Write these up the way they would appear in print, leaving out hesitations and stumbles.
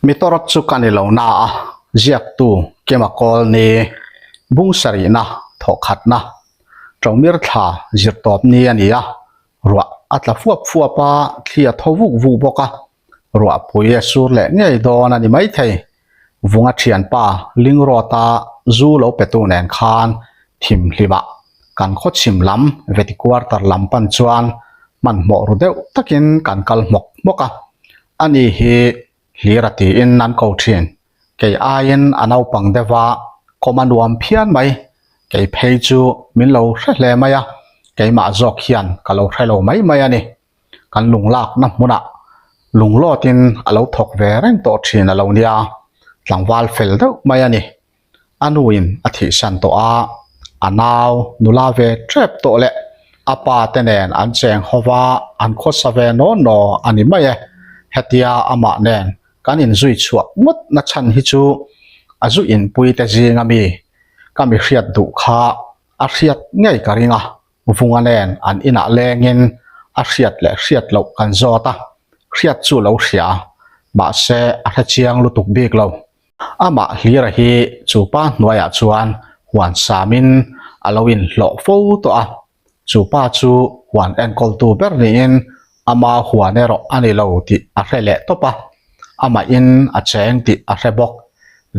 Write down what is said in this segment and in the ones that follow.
Mi tawrawt chu ka ni lo na a, ziaktu Kema Kawlni, bung sarihna, thawhkhatna, Ṭomir thla zirtawp ni a ni a, ruah a tla fuap fuap a, thli a tho vuk vuk bawk a, ruahpui a sur leh ngei dawn a ni maithei. Vunga thianpa Lingrawta zu lo petu nen khan thimhlimah kan khaw chhim lam Veti Quarter lam pan chuan hmanhmawh ru deuh takin kan kal hmawk hmawk a, ani hi Hlira tiin an ko thin. Kei aiin a naupang deuh a, kawm a nuam phian mai. Kei phei chu min lo hre hle mai a, keimah zawk hian ka lo hre lo mai mai a ni. Kan lunglakna hmunah lunglawtin a lo thawk ve reng tawh thin a lo nia, tlangval fel deuh mai a ni. A nuin a thihsan tawh a, a nau nula ve tep tawh leh a pa te nen an cheng ho va, an khawsa ve naw naw a ni mai e. Hetia amah nen kan inzui chhuah ngawt na chhan hi chu a zu inpui te zinga mi ka mi hriat duh kha a hriat ngei ka ring a, Vunga nen an inah lengin a hriat leh hriat loh kan zawt a, hriat chu lo hria mahse a hrechiang lutuk bik lo. Amah Hlira hi chu pa hnuaiah chuan huan samin a lo inhlawh fo tawh a, chu pa chu huan enkawltu ber niin ama huan erawh a ni lo tih a hre leh tawp a, amahin a cheng tih a hre bawk.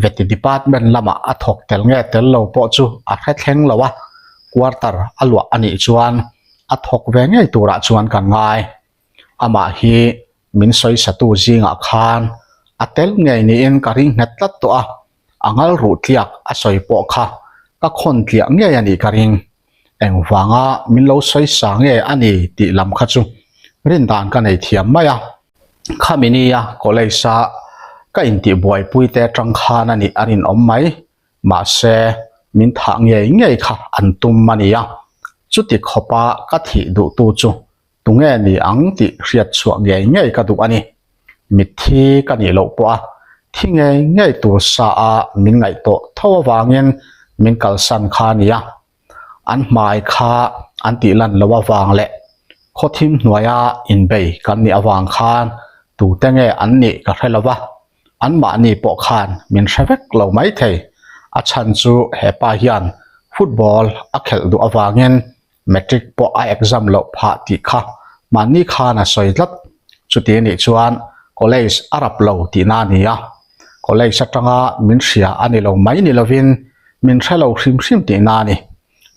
Veti department lamah a thawk tel nge tel lo pawh chu a hre thleng lo a, quarter a luah a nih chuan a thawk ve ngei turah chuan kan ngai. Amah hi min sawisatu zingah khan a tel ngei niin ka ring nghet tlat tawh a, a ngal ruh tliak a sawi pawh kha ka khawn tliah ngei a nih ka ring. Engvanga min lo sawisa nge a ni tih lam kha chu rindan ka nei thiam mai a. Khami nia college a ka intih buaipui te atang khan a nih a rinawm mai. Mahse min thah ngei ngei kha an tum a nia. Chuti khawpa ka thih duhtu chu Tunge ni ang tih hriat chhuah ngei ngei ka duh a ni. Mitthi ka nih loh pawh a, thi ngei ngei tur sa a min ngaih tawh tho avangin min kalsan kha a nia. An hmai kha an tih lan loh avang leh khawthim hnuaia inbei kan nih avang khan tute nge an nih ka hre lo va, anmahni pawh khan min hre vek lo maithei. A chhan chu hepa hian football a khelh duh avangin Matric pawh a exam loh phah tih kha mahni khan a sawi tlat. Chuti nih chuan college a rap lo tihna a ni a, college atanga min hria a ni lo mai ni lovin min hre lo hrim hrim tihna a ni.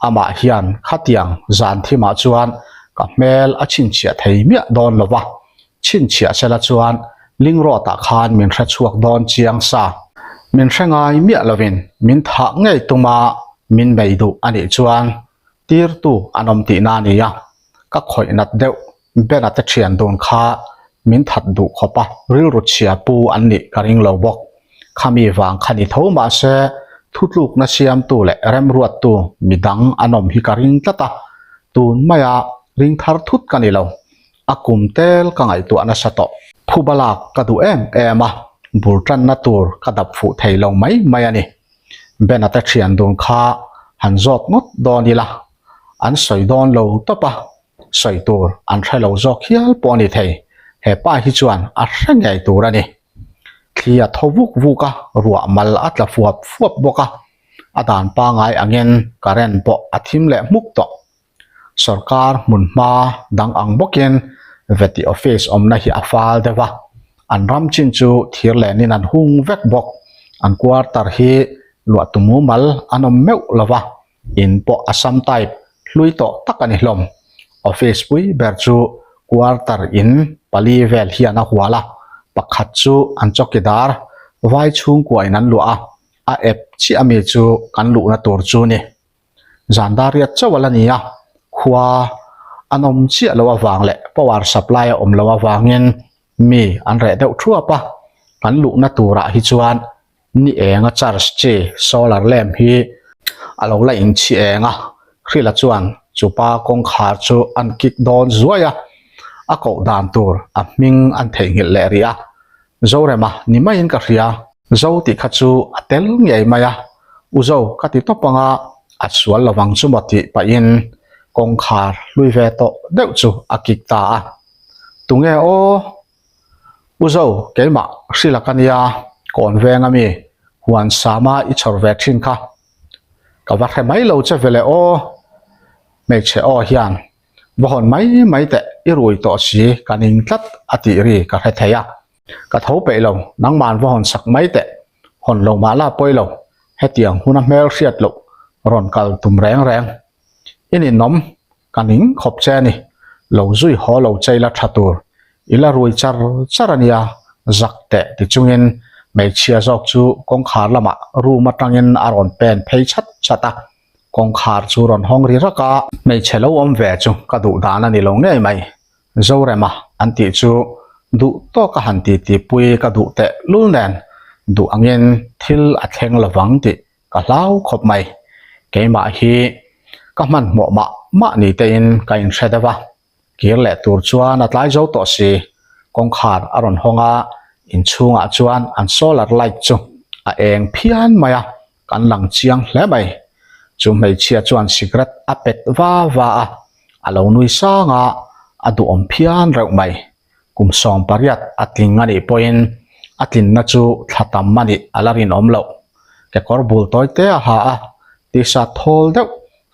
Amah hian khatiang zan thimah chuan ka hmel a chhinchhiah thei miah dawn lo va, chhinchhiah sela chuan Lingrawtah khan min hre chhuak dawn chiang sa. Min hre ngai miah lovin min thah ngei tuma min bei duh a nih chuan Tirtu an awm tihna a ni a, ka khawih nat deuh Bena te thian dun kha min that duh khawp a, rilru chhia pu an nih ka ring lo bawk. Khami vang kha ni tho mahse thutlukna siamtu leh remruattu midang an awm hi ka ring tlat a, tun maia ring thar thut ka ni lo. A kum tel ka ngaihtuah nasa tawh. Phuba lak ka duh em em a, bul tanna tur ka dap fuh thei lo mai mai a ni. Bena te thian dun kha han zawt ngawt dawn ila, an sawi dawn lo tawp a, sawi tur an hre lo zawk hial pawh a ni thei, he pa hi chuan a hre ngei tur a ni. Thli a tho vuk vuk a, ruah mal a tla fuap fuap bawk a, a dan pangai angin current pawh a thim leh hmuk tawh. Sorkar hmun hma dang ang bawkin Veti office awmna hi a fal deuh a, an ram chin chu thir lenin an hung vek bawk. An quarter hi luahtu mumal an awm meuh lo va, in pawh a sam type hlui tawh tak a ni hlawm. Office pui ber chu quarter in pali vel hian a hual a, pakhat chu an chawkidar vai chhungkua in an luah a, a ep chiah ami chu kan luhna tur chu ni. Zan dar riat chauh a la ni a, khua an awm chiah loh avang leh power supply a awm loh avangin mi an reh deuh thuap a, kan luhna turah hi chuan ni enga charge chi solar lamp hi a lo la inchhi eng a, Hrila chuan chupa kawngkhar chu an kik dawn zuai a, a koh dan tur a hming an theihnghilh leh rih a, Zorema ni maiin ka hria. Zo tih kha chu a tel ngei mai a, U Zo ka ti tawp anga a sual lovang chu maw tih pahin kawngkhar hlui ve tawh deuh chu a kik ta a. Tunge aw? U Zo, keimah hrila ka nia, kawn veng a mi, huan sama i chhawr ve thin kha. Ka va hre mai lo che vele aw, hmeichhe aw hian va hawn mai mai teh i rui tawh si ka ning tlat a tih ri ka hre thei a. Ka tho peih lo, nangman va hawn sak mai teh, hawn lo mah la pawi lo, hetiang huna hmel hriat loh rawn kal tum reng reng. I ninawm, ka ning khawp che a ni, lo zui haw lo che ila tha tur, i la rui char char a nia, zak teh ti chungin hmeichhia zawk chu kawngkhar lamah room atangin a rawn pen phei chhat chhat a, kawngkhar chu rawn hawng ri rak a. Hmeichhe lo awm ve chu ka duh dan a ni lo ngei mai, Zorema an tih chu duh tawka han titipui ka duh teh lul nen duh angin thil a thleng lovang tih ka hlau khawp mai. Keimah hi ka hmanhmawh mah mah ni tein ka inhre deuh a, kir leh tur chuan a tlai zo tawh si. Kawngkhar a rawn hawng a, inchhungah chuan an solar light chu a eng phian mai a, kan lang chiang hle mai. Chu hmeichhia chuan cigarette a pet va va a, a lo nui sang a, a duhawm phian reuh mai. Kum 18 a tling a nih pawhin a tlinna chu thla tam a nih a la rinawm loh. Kekawr bul tawi te a ha a, t-shirt thawl deuh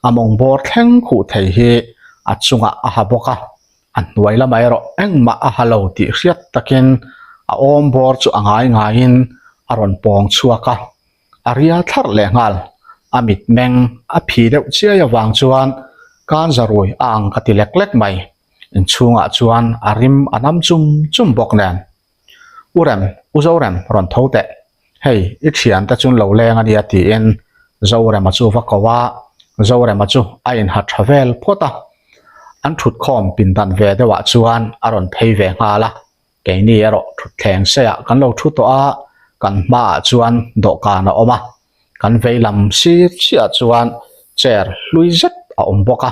a mawng bawr thleng khuh thei hi a chungah a ha bawk a, a hnuai lamah erawh engmah a ha lo tih hriat takin a awm bawr chu a ngai ngaiin a rawn pawng chhuak a. A ria thlarh leh nghal. A mitmeng a phi deuh chiai avang chuan kan zarui a ang ka ti lek lek mai. Inchhungah chuan a rim a nam chum chum bawk nen. U Rem, U Zorem rawn tho teh. Hei, i thiante chu lo leng a nia tiin Zorema chu va ko a, Zorema chu a inha tha vel phawt a. An thutkhawm pindan ve deuhah chuan a rawn phei ve nghal a. Keini erawh thutthleng seiah kan lo thu tawh a, kan hmaah chuan dawhkan a awm a, kan vei lam sir chiah chuan chair hlui zet a awm bawk a.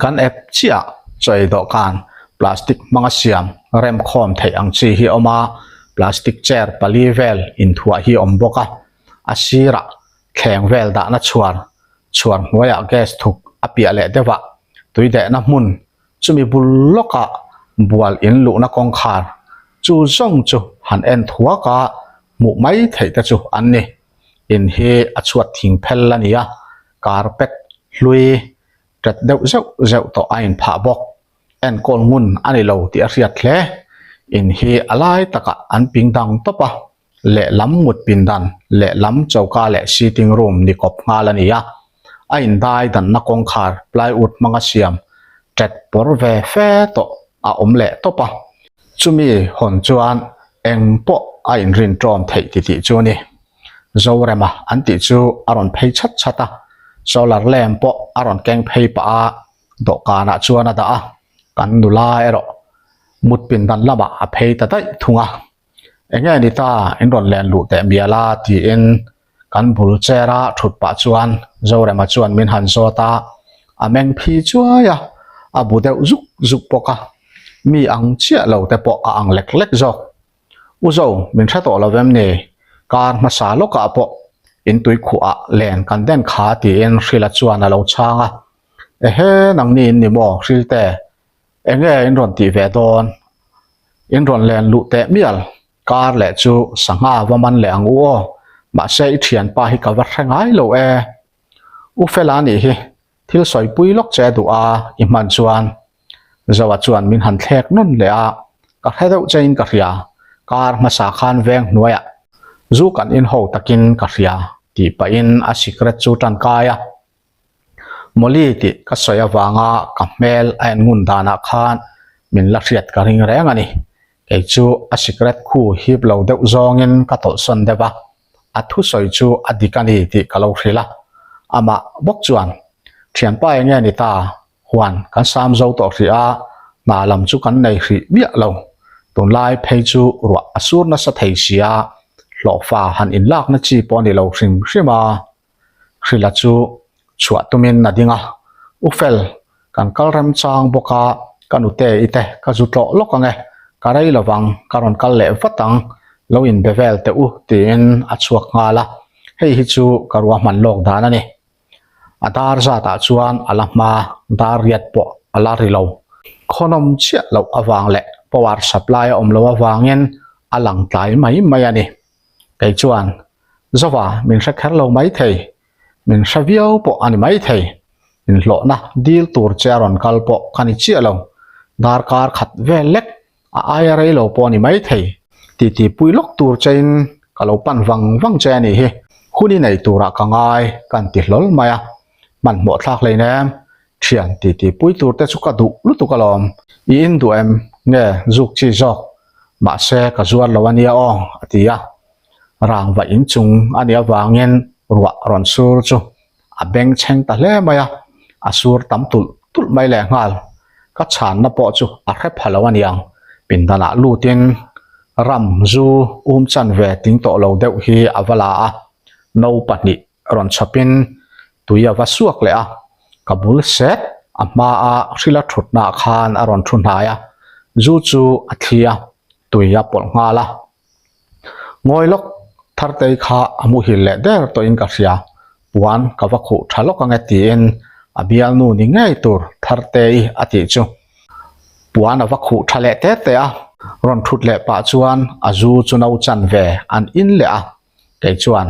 Kan ep chiah chawi dawhkan plastic hmanga siam remkhawm theih ang chi hi a awm a, plastic chair pali vel inthuah hi a awm bawk a, a sirah thleng vel dahna chhuar, chhuar hnuaiah gas thuk a piah leh deuh a, tui dehna hmun Chumi bul lawkah bual in luhna kawngkhar chu zawng chu han en thuak a, hmuh mai theih te chu an ni. In hi a chhuat thing phel a ni a, carpet hlui tet deuh zeuh zeuh tawh a inphah bawk. Enkawl ngun a ni lo tih a hriat hle. In hi a lai takah an ping dang tawp a, lehlam ngut pindan, lehlam choka leh sitting room ni kawp nghal a ni a. A indai danna kawngkhar plywood hmanga siam tet pawr ve fe tawh a awm leh tawp a. Chumi hawn chuan eng pawh a inrin ṭawm theih ti tih chu a ni. Zorema an tih chu a rawn phei chhat chhat a, solar lamp pawh a rawn keng phei pah a, dawhkanah chuan a dah a, kan nula erawh mut pindan lamah a phei ta daih thung a. Enge ni ta in rawn len luh teh mial a tiin kan bul chair a thut pah chuan Zorema chuan min han zawt a, a meng phi chuai a, a bu deuh zuk zuk bawk a, mi ang chiah lo te pawh a ang lek lek zawk. U Zo, min hre tawh lo vem ni? Kar hmasa lawkah pawh in tui khuah len kan den kha tiin Hrila chuan a lo chhang a, Ehe nangni in ni maw Hrilte? Enge in rawn tih ve dawn? In rawn len luh teh mial, kar leh chu sangha va man leh ang u aw, mahse i thianpa hi ka va hre ngai lo e. U Fela nih hi thil sawipui lawk che duh a i hman chuan Zoa chuan min han thlek nawn leh a, ka hre deuh chein ka hria, kar hmasa khan veng hnuaiah zu kan in ho takin ka hria tih pahin a sikret chu tan kai a. Mawli tih ka sawi avanga ka hmel a en ngun danah khan min la hriat ka ring reng a ni. Kei chu a sikret khu hip lo deuh zawngin ka tawlhsawn deuh a, a thusawi chu a dik a ni tih ka lo hrilh a. Amah bawk chuan, Thianpa eng nge ni ta? Huan kan sam zo tawh hrih a, hna lam chu kan nei hrih miah lo. Tunlai phei chu ruah a sur nasa thei sia, hlawhfa han inlakna chi pawh a ni lo hrim hrim a. Hrila chu chhuah tumin a ding a, U Fel, kan kal remchang bawk a, ka nute i te ka zu tlawh lawk ang e, ka rei lovang, ka rawn kal leh vat ang, lo inbe vel teh u tiin a chhuak nghal a, hei hi chu ka ruahman lawk dan a ni. A dar zatah chuan a la hma, dar riat pawh a la ri lo. Khawnawm chiah loh avang leh. power supply a awm loh avangin a lang tlai mai mai a ni. Kei chuan, Zova min hre kher lo mai thei, min hre viau pawh a ni mai thei, inhlawhna dil tur che a rawn kal pawh ka ni chiah lo, darkar khat vel lek a aia rei lo pawh a ni mai thei, titi pui lawk tur chein ka lo pan vang vang che a nih hi, hun i nei turah ka ngai ka inti hlawl mai a, hmanhmawh thlak hlein em, thian titi pui tur te chu ka duh lutuk alawm, i in duh em nge zuk chi zawk, mahse ka zuar lo a nia aw a ti a, rangva inchung a nih avangin ruah rawn sur chu a beng chheng ta hle mai a, a sur tam tulh tulh mai leh nghal. Ka chhanna pawh chu a hre pha lo a niang, pindanah lutin ram zu um chan ve tling tawh lo deuh hi a va la a, no pahnih rawn chhawpin tui a va suak leh a, ka bul set a hmaa hrila thutnaah khan a rawn thu hnai a, zu chu a thli a, tui a pawlh nghal a. Ngawi lawk Thartei kha a muhil leh der tawhin ka hria, puan ka va khuh tha lawk ange tiin a bialnu ni ngei tur Thartei a tih chu puan a va khuh tha leh te te a, rawn thut leh pah chuan a zu chu no chan ve an in leh a, kei chuan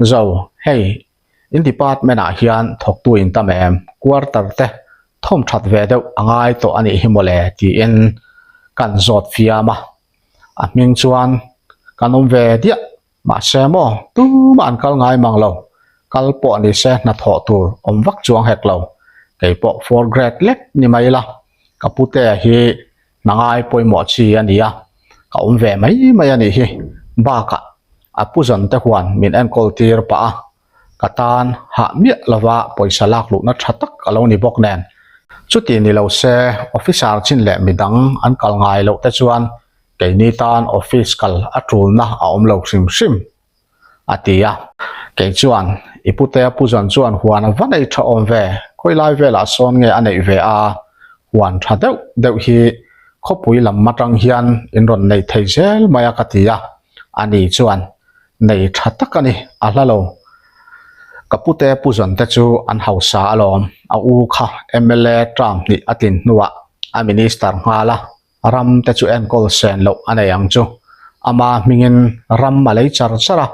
Zo hei in department ah hian thawktu in tam em quarter te thawm that ve deuh a ngai tawh a nih hi mawle tiin kan zawt fiam a. A hming chuan kan awm ve diah mahse maw tumah an kal ngai mang lo, kal pawh ni se hnathawh tur awm vak chuang hek lo, kei pawh fourth grade lek ni mai la, ka putea hi hna ngai pawimawh chi a ni a, ka awm ve mai mai a nih hi, bakah a pu zawn te huan min enkawl tir pah a. Ka tan hah miah lova pawisa lak luhna tha tak a lo ni bawk nen. Chuti ni lo se, officer chin leh midang an kal ngai loh te chuan keini tan office kal a tulna a awm lo hrim hrim, a ti a. Kei chuan, I putea pu zawn chuan huan a va nei tha awm ve, khawilai velah sawn nge a neih ve a, huan tha deuh deuh hi khawpui lam atang hian in rawn nei thei zel mai a ka ti a, ani chuan, Nei tha tak a ni, a hla lo. Ka pute pu zawn te chu an hausa alawm, a u kha mla term hnih a tlin hnuah a minister nghal a, ram te chu enkawl sen loh a nei ang chu. Ama hmingin ram a lei char char a,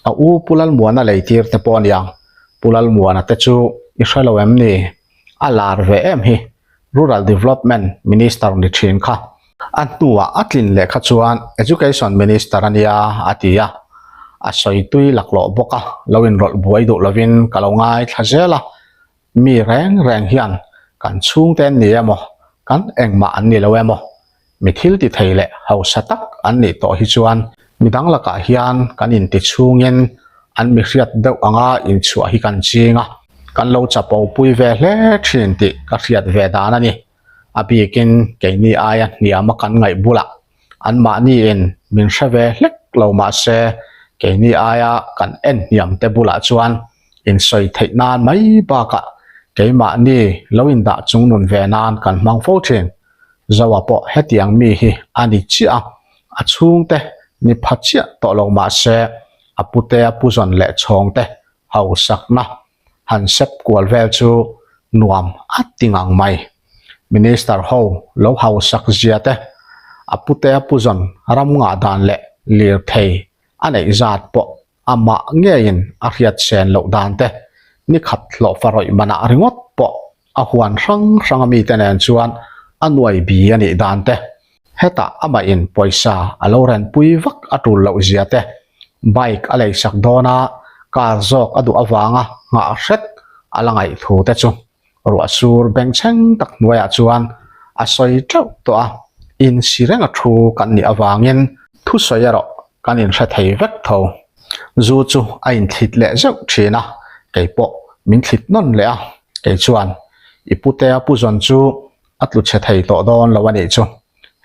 a u Pu Lalmuana lei tir te pawh a niang. Pu Lalmuana te chu i hre lo em ni? A lar ve em hi. Rural Development Minister ni thin kha. A hnuah a tlin leh kha chuan Education Minister a nia a ti a, a sawi tui laklawh bawk a, lo inrawlh buai duh lovin ka lo ngaithla zel a, mi reng reng hian kan chhungte an ni emaw, kan engmah an ni lo emaw, mi thil ti thei leh hausa tak an nih tawh hi chuan midang lakah hian kan inti chhungin an mi hriat deuh anga inchhuah hi kan ching a, kan lo chapo pui ve hle thin tih ka hriat ve dan a ni. A bikin keini aia hniama kan ngaih bulah anmahniin min hre ve hlek lo mahse keini aia kan en hniam te bulah chuan insawi theih nan mai bakah keimahni lo indah chung nun ve nan kan hmang fo thin. Zoa pawh hetiang mi hi a ni chiah a, a chhungte ni pha chiah tawh lo mahse a putea puzawn leh chhawngte hausakna han sep kual vel chu nuam a ti ngang mai. Minister ho lo hausak zia te, a putea puzawn ram ngah dan leh lirthei a neih zat pawh amah ngeiin a hriat sen loh dan te, ni khat hlawhfa rawih manah ringawt pawh a huan hrang hrang a mite nen chuan a nuai bi a nih dan te, hetah amahin pawisa a lo renpui vak a tul loh zia te, bike a leisak dawn a, car zawk a duh avanga nghah hret a la ngaih thu te chu ruah sur bengchheng tak hnuaiah chuan a sawi teuh tawh a, insi renga thu kan nih avangin thusawi erawh kan inhre thei vek tho. Zu chu a inthlit leh zeuh thin a, kei pawh min thlit nawn leh a, kei chuan i putea pu zawn chu a tlu chhe thei tawh dawn lo a nih chu.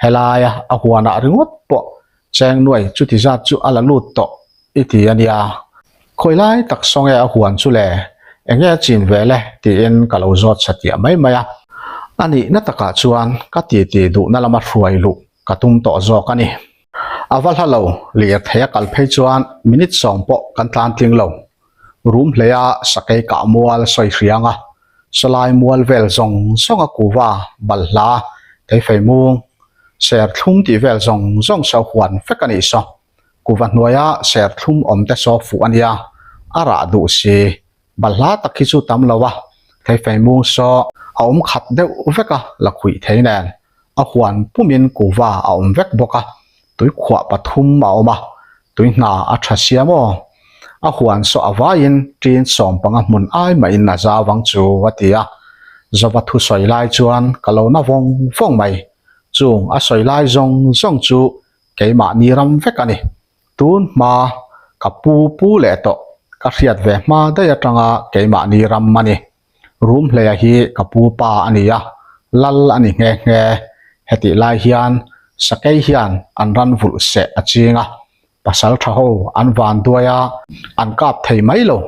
Helaia a huanah ringawt pawh cheng nuai chuti zat chu a la lut tawh i ti a nia. Khawi lai tak saw nge a huan chu le? Enge a chin ve le? tiin ka lo zawt satliah mai mai a. A nihna takah chuan ka titi duhna lama hruai luh ka tum tawh zawk a ni. A va hla lo, lirthei a kal phei chuan minute sawm pawh kan tlan tling lo. Rum hleia sakei kah mual sawi hriang a, sawlai mual vel zawng zawng a kuva, balhla, theifei mung. Serthlum tih vel zawng zawng saw huan vek a nih saw. Kuva hnuaia serthlum awm te saw fuh a nia, a rah duh si. Balhla tak hi chu tam lo a, theifei mung saw a awm khat deuh vek a, la khuih thei nen. A huan pumin kuva a awm vek bawk a, tuikhuah pathum a awm a, tui hna a tha sia maw? A huan saw a vaiin ṭin sawmpanga hmun ai mahin a zau ang chu a ti a. Zova thusawi lai chuan ka lo na vawng vawng mai. Chung a sawi lai zawng zawng chu keimahni ram vek a ni. Tun hma ka pu pu leh tawh ka hriat ve hma daih atanga keimahni ram a ni. Rumhleia hi ka pu pa a ni a, lal a ni nghe nghe. Hetih lai hian Sakei hian an ran vulh seh a ching a, pasal tha ho an van duai a, an kap thei mai lo.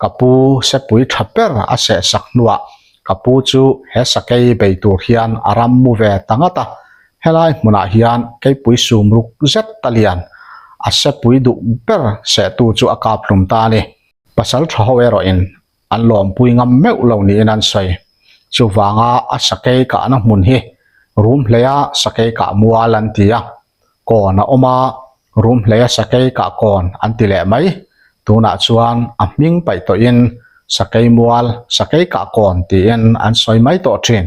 Ka pu sepui tha ber a seh sak hnuah ka pu chu he Sakei bei tur hian a ram mu ve ta ngat a, helai hmunah hian keipui sum ruk zet ta lian a sepui duh ber sehtu chu a kap hlum ta a ni. Pasal tha ho erawhin an lawmpui ngam meuh lo niin an sawi. Chuvanga a sakei kahna hmun hi Rumhleia sakei kah mual an ti a, kawn a awm a, Rumhleia sakei kah kawn an ti leh mai. Tunah chuan a hming paih tawhin sakei mual, sakei kah kawn tiin an sawi mai tawh thin.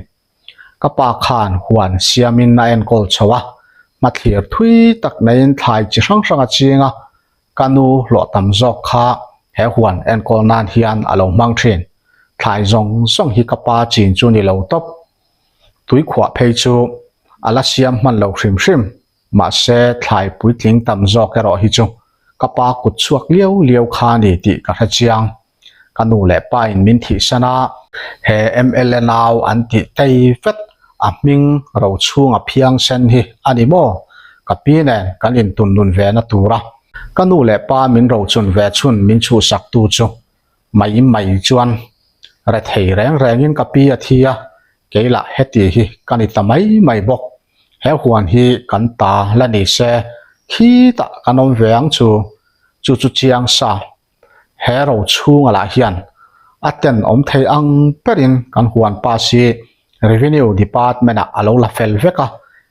Ka pa khan huan siamin a enkawl chho a, hmathlir thui tak neiin thlai chi hrang hrang a ching a, Ka nu hlawh tam zawk kha he huan enkawl nan hian a lo hmang thin. Thlai zawng zawng hi ka pa chin chu ni lo tawp. Tuikhuah phei chu a la siam hman lo hrim hrim, mahse thlai puitling tam zawk erawh hi chu ka pa kut chhuak liau liau kha a ni tih ka hre chiang. Ka nu leh pa in min thihsan a, he mla nau an tih tei vet a hming ro chhunga phiang sen hi a ni maw? Ka pi nen kan intun nun ve na tura ka nu leh pa min rochun ve chhun min chhuhsak tu chu mai mai chuan rethei reng rengin ka pi a thi a, kei lah heti hi ka ni ta mai mai bawk. He huan hi kan ta la ni se khitah kan awm ve ang chu, chu chu chiang sa. He ro chhunga lah hian a ten awm thei ang berin kan huan pass hi Revenue Department ah a lo la fel vek a,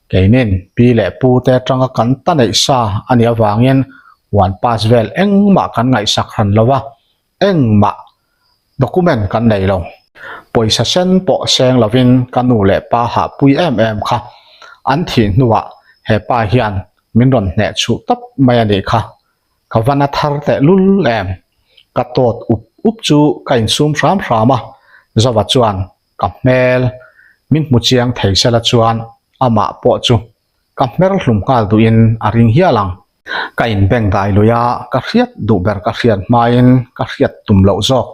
keinin pi leh pu te atanga kan ta neih sa a nih avangin huan pass vel engmah kan ngaihsak hran lo a, engmah document kan nei lo. Pawisa sen pawh seng lovin ka nu leh pa hahpui em em kha an thih hnuah he pa hian min rawn hneh chhuh tawp mai a nih kha. Ka van a thar teh lul em? Ka tawt up up chu ka insum hram hram a, Zova chuan ka hmel min hmu chiang thei sela chuan amah pawh chu ka hmer hlum nghal duhin a ring hial ang. Ka inbeng dai lui a, ka hriat duh ber ka hriat hmain ka hriat tum loh zawk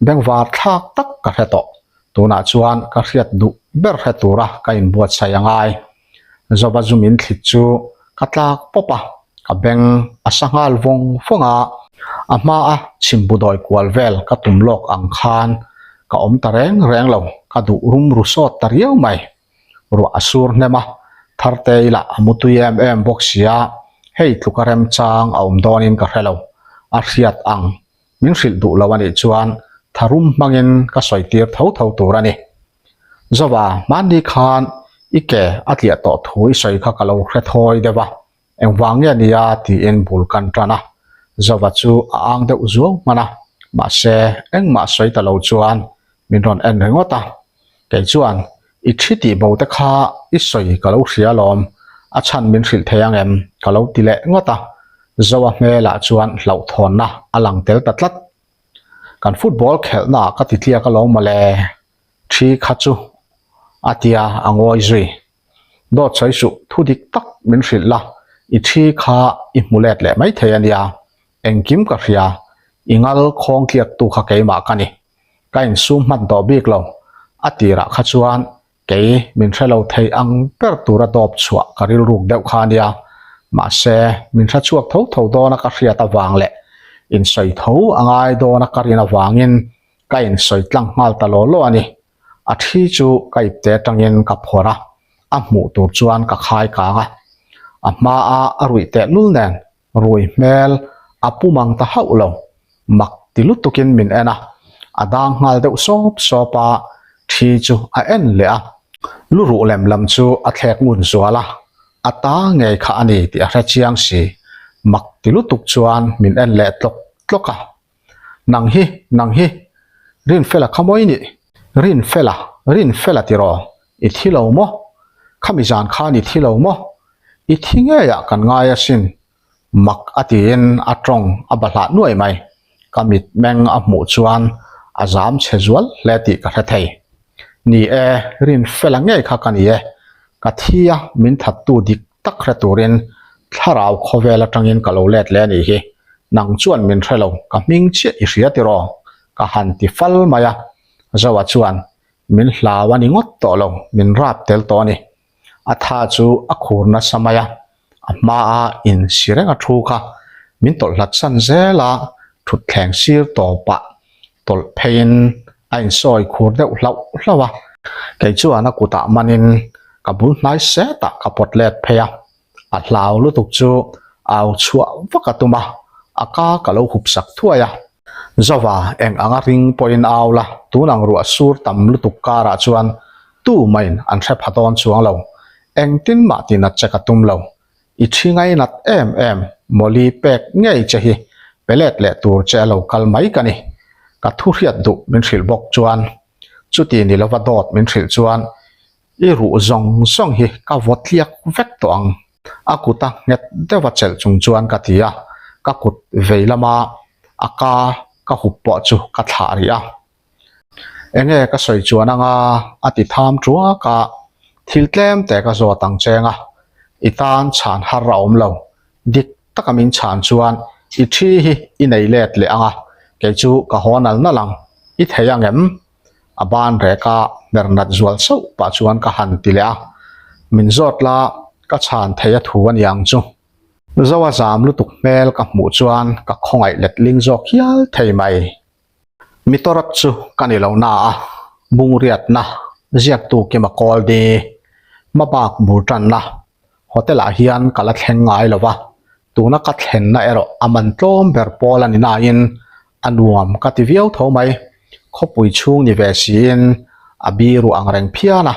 bengvar thlak tak ka hre tawh. Tunah chuan ka hriat duh ber hre tura ka inbuatsaih a ngai. Zova zu min thlit chu ka tlak pawp a, ka beng a sa nghal vawng vawng a, a hma a chhimbu dawi kual vel ka tum lawk ang khan ka awm ta reng reng lo, ka duh rum ru sawt ta riau mai. Ruah a sur hnem a, Thartei lah a mutui em em bawk sia, hei tluka remchang a awm dawnin ka hre lo, a hriat ang min hrilh duh lo a nih chuan tharum hmangin ka sawi tir tho tho tur a ni. Zova, hmanni khan i ke a tliah tawh thu i sawi kha ka lo hre thawi deuh a, engvang nge nia tiin bul kan tan a. Zova chu a ang deuh zuau hman a, mahse engmah sawi ta lo chuan min rawn en ringawt a. Kei chuan i thi tih bo te kha i sawi ka lo hria alawm, a chhan min hrilh thei ang em ka lo ti leh ngawt a. Zoa hmelah chuan hlauhthawnna a lang tel ta tlat. Kan football khelhna ah ka ti tliak alawm mawle, thi kha chu a tia a ngawi zui. Dawt sawi suh, thu dik tak min hrilh la, i thi kha i hmu let leh mai thei a nia, engkim ka hria, i ngal khawng tliak tu kha keimah ka ni. Ka insum hman tawh bik lo, a tirah kha chuan Kei min hre lo thei ang ber tura dawp chhuah ka rilruk deuh kha a nia. Mahse, min hre chhuak tho tho dawna ka hriat avang leh insawi tho a ngai dawna ka rin avangin ka insawi tlang nghal ta law law a ni. A thi chu ka ipte atangin ka phawrh a, a hmuh tur chuan ka khai kang a. A hmaa a ruih tehlul nen Rui hmel a pu mang ta hauh lo, mak ti lutukin min en a, a dang nghal deuh sawp sawp a, thi chu a en leh a, lu ruh lem lam chu a thlek ngun zual a. A ta ngei kha a ni tih a hre chiang si. Mak ti lutuk chuan min en leh tlawk tlawk a. Nang hi, nang hi, Rinfela kha mawi nih? Rinfela, Rinfela tiraw? I thi lo maw? Khami zan khan i thi lo maw? I thi ngeiah kan ngai asin. Mak a tiin a tawng a bahlah nuai mai. Ka mitmeng a hmuh chuan a zam chhe zual hle tih ka hre thei. Ni e, Rinfela ngei kha ka ni e. Ka thi a, min thattu dik tak hre turin thlarau khawvel atangin ka lo let leh a nih hi. Nang chuan min hre lo, ka hming chiah i hria tiraw? Ka han ti fal mai a. Zoa chuan, Min hlau a ni ngawt tawh lo, min rap tel tawh a ni. A tha chu a khur nasa mai a, a hmaa in si reng a thu kha min tawlh hlat san zel a, thutthleng sir tawpah tawlh pheiin a insawi khur deuh hlauh hlauh a. Kei chuan a kutah manin ka bul hnai setah ka pawt let phei a, a hlau lutuk chu au chhuah vak a tum a, a ka ka lo hup sak thuai a. Zova eng anga ring pawhin au la, tun ang ruah sur tam lutuk karah chuan tu main an hre pha dawn chuang lo, engtin mah tinat che ka tum lo, i thi ngainat em em Mawli pek ngei che hi pe let leh tur che a lo kal mai ka ni, ka thu hriat duh min hrilh bawk chuan chuti ni lova dawt min hrilh chuan I ruh zawng zawng hi ka vaw tliak vek tawh ang. A kuta nghet deuha chelh chung chuan ka ti a, ka kut vei lama a ka ka hup pawh chu ka thlah rih a. Enge ka sawi chuan anga a ti tham tuak a, thil tlem te ka zawt ang cheng a, i tan chhan har a awm lo, dik taka min chhan chuan i thi hi i nei let leh ang a, kei chu ka haw nal nal ang, i thei ang em? A ban rek a, hmer nat zual sauh pah chuan ka han ti leh a, min zawt la ka chhan thei a thu a ni ang chu. Zoa zam lutuk hmel ka hmuh chuan ka khawngaih let ling zawk hial thei mai. Mi tawrat chu ka ni lo na a, bungriatna, ziaktu Kima Kawldi, hmabak bur tanna, Hotel ah hian ka la thleng ngai lo va, tuna ka thlenna erawh a man tlawm ber pawl a ni nain a nuam ka ti viau tho mai. Khawpui chhung ni ve siin a biru ang reng phian a,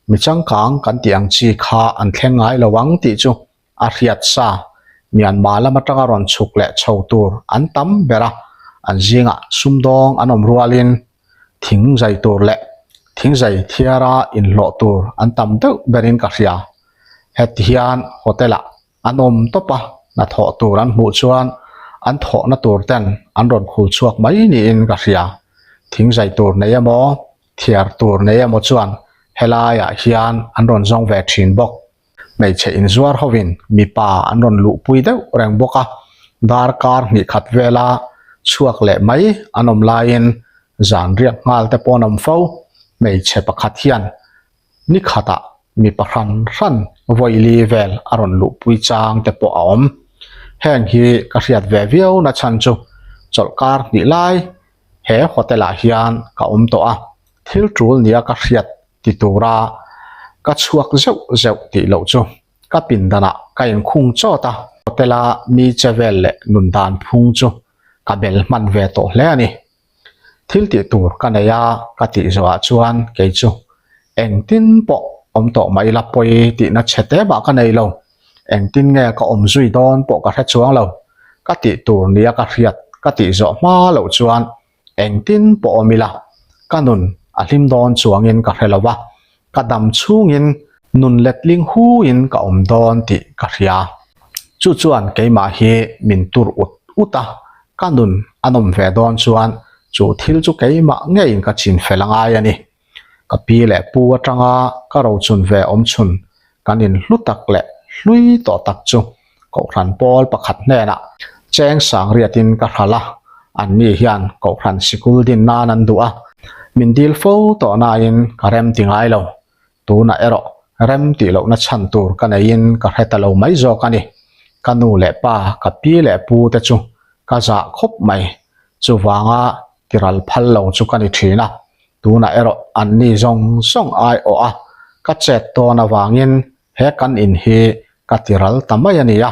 mi changkang kan tih ang chi kha an thleng ngai lo ang tih chu a hriat sa. Myanmar lam atanga rawn chhuk leh chho tur an tam ber a, an zingah sumdawng an awm rualin thing zai tur leh thing zai thiara inhlawh tur an tam deuh berin ka hria. Heti hian hotel ah an awm tawp a, hnathawh tur an hmuh chuan an thawhna tur ten an rawn khul chhuak mai niin ka hria. Thing zai tur nei emaw, thiar tur nei emaw chuan helaiah hian an rawn zawng ve thin bawk. Hmeichhe inzuar hovin mipa an rawn luhpui deuh reng bawk a, darkar hnih khat vela chhuak leh mai an awm laiin zan riak nghal te pawh an awm fo. Hmeichhe pakhat hian ni khatah mipa hran hran vawi vel a rawn luhpui chang te pawh a awm. Heng hi ka hriat ve viau na chhan chu chawlhkar hnih lai he hotel ah hian ka awm tawh a, thil tul nia ka hriat ti tura ka chhuak zeuh zeuh tih loh chu ka pindanah ka inkhung chawt a, hotel a mi che vel leh nun dan phung chu ka bel hman ve tawh hle a ni. Thil tih tur ka nei a ka tih zawhah chuan kei chu engtin pawh awm tawh mah ila pawi tihna chhe te mah ka nei lo, engtin nge ka awm zui dawn pawh ka hre chuang lo, ka tih tur nia ka hriat ka tih zawh hma loh chuan Engtin pawh awm ila, ka nun a hlim dawn chuangin ka hre lo va, ka dam chhungin nun letling huin ka awm dawn tih ka hria. Chu chuan keimah hi min tur ut ut a, ka nun a nawm ve dawn chuan chu thil chu keimah ngeiin ka chin fel a ngai a ni. Ka pi leh pu atanga ka rochun ve awm chhun kan in hlu tak leh hlui tawh tak chu Kohhran pawl pakhat hnenah cheng sang riatin ka hral a, anni hian Kohhran sikul din nan an duh a, min dil fo tawh nain ka rem ti ngai lo. Tunah erawh rem tih lohna chhan tur ka neiin ka hre ta lo mai zawk a ni. Ka nu leh pa, ka pi leh pu te chu ka zah khawp mai. Chuvanga tiral phal lo chu ka ni thin a, tunah erawh anni zawng zawng aiawh a ka chet tawn avangin he kan in hi ka ti ral ta mai a ni a,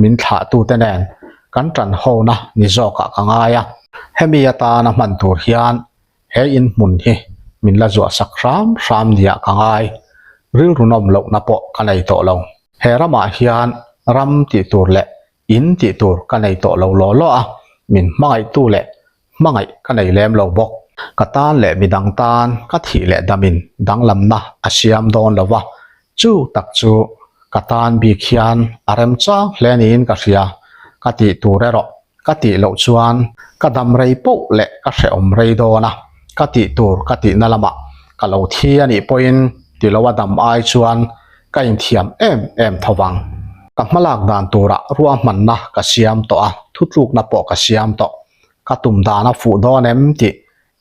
min thlahtute nen kan tan hona ni zawkah ka ngai a, hemi atana hman tur hian he in hmun hi min la zuah sak hram hram nia ka ngai, rilru nawm lohna pawh ka nei tawh lo. He ramah hian ram tih tur leh in tih tur ka nei tawh lo law law a, min hmangaihtu leh hmangaih ka nei lem lo bawk. Ka tan leh midang tan ka thih leh damin danglamna a siam dawn lo va, chu tak chu ka tan bik hian a remchang hle niin ka hria, ka tih tur erawh ka tih loh chuan ka dam rei poh leh ka hrehawm rei dawn a, ka tih tur ka tihna lamah ka lo thi a nih pawhin ti lo a dam ai chuan ka inthiam em em tho vang. Ka hmalak dan turah ruahmanna ka siam tawh a, thutlukna pawh ka siam tawh. Ka tum dan a fuh dawn em tih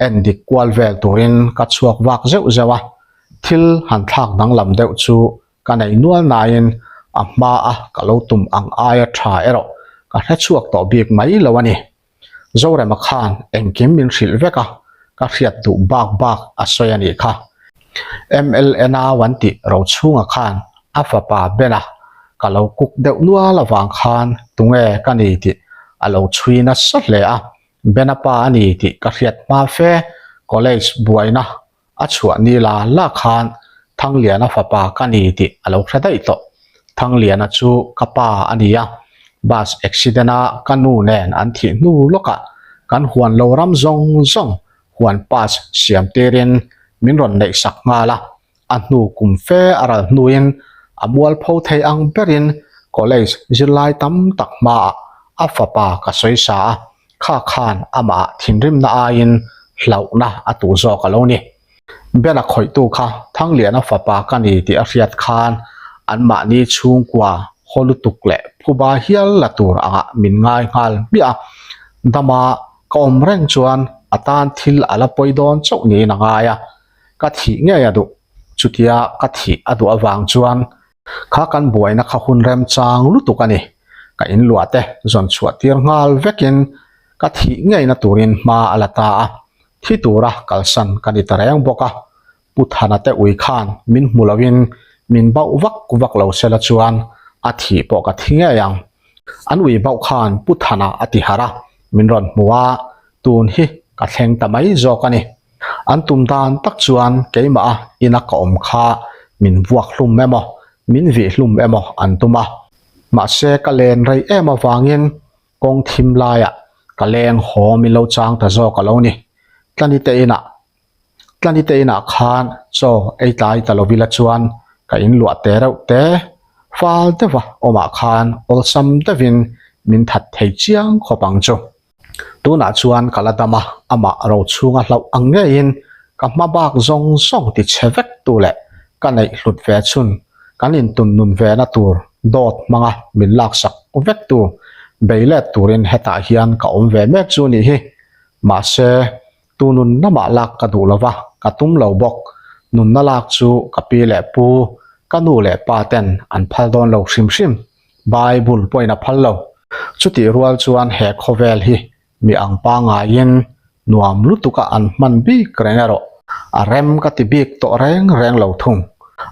en dik kual vel turin ka chhuak vak zeuh zeuh a, thil han thlak danglam deuh chu ka nei nual nain a hma a ka lo tum ang aia tha erawh ka hre chhuak tawh bik mai lo a ni. Zorema khan engkim min hrilh vek a, ka hriat duh bak bak a sawi a nih kha. MLN-a wan tih Rochhunga khan a fapa Bena ka lo kuk deuh nual avang khan tunge ka ni tih a lo chhui nasa hle a, Bena pa a ni tih ka hriat hma fe college buaina A chhuah ni la la khan Thangliana fapa ka ni tih a lo hre daih tawh. Thangliana chu ka pa a ni a, bus accident a ka nu nen an thih hnu lawkah kan huan lo ram zawng zawng huan pass siam tirin min rawn neih sak nghal a, a hnu kum fe a ral hnuin a mualpho thei ang berin college zirlai tam tak hmaah a fapa ka sawi sa a. Kha khan amah thinrimna aiin hlauhna a tuh zawk a lo ni. Bena khawihtu kha Thangliana fapa ka ni tih a hriat khan anmahni chhungkua haw lutuk leh phuba hial la tur angah min ngai nghal hmiah a. Dama ka awm reng chuan a tan thil a la pawi dawn chauh niin a ngai a, ka thih ngei a duh. Chutia ka thih a duh avang chuan Kha kan buaina kha hun remchang lutuk a ni. Ka inluah te zawn chhuah tir nghal vekin ka thih ngeina turin hma a la ta a, thi tura kalsan ka ni ta reng bawk a. Pu Thana te ui khan min hmu loin min bauh vak vak lo sela chuan a thih pawh ka thi ngei ang. An ui bauh khan Pu Thana a ti harh a, min rawn hmu a, tun hi ka thleng ta mai zawk a ni. An tum dan tak chuan keimah a ina ka awm kha min vuak hlum emaw, min vih hlum emaw an tum a. Mahse ka len rei em avangin kawng thim laiah ka leng haw min lo chang ta zawk a lo ni. Tlani te inah Tlani te inah khan chaw ei tlai ta lovila chuan ka inluah te reuh te fal deuha awmah khan awlsam deuhin min that thei chiang khawp ang chu. Tunah chuan ka la dam a, amah ro chhunga hlauh ang ngeiin ka hma bak zawng zawng ti chhe vek tu leh ka neih hlut ve chhun kan intun nun ve na tur dawt hmanga min laksak vek tu bei let turin hetah hian ka awm ve mek chu nih hi. Mahse, tu nunna mah lak ka duh lova, ka tum lo bawk. Nunna lak chu ka pi leh pu, ka nu leh pa ten an phal dawn lo hrim hrim. Bible pawhin a phal lo. Chutih rual chuan he khawvel hi mi ang pangaiin nuam lutuka an hman bik reng erawh a rem ka ti bik tawh reng reng lo thung.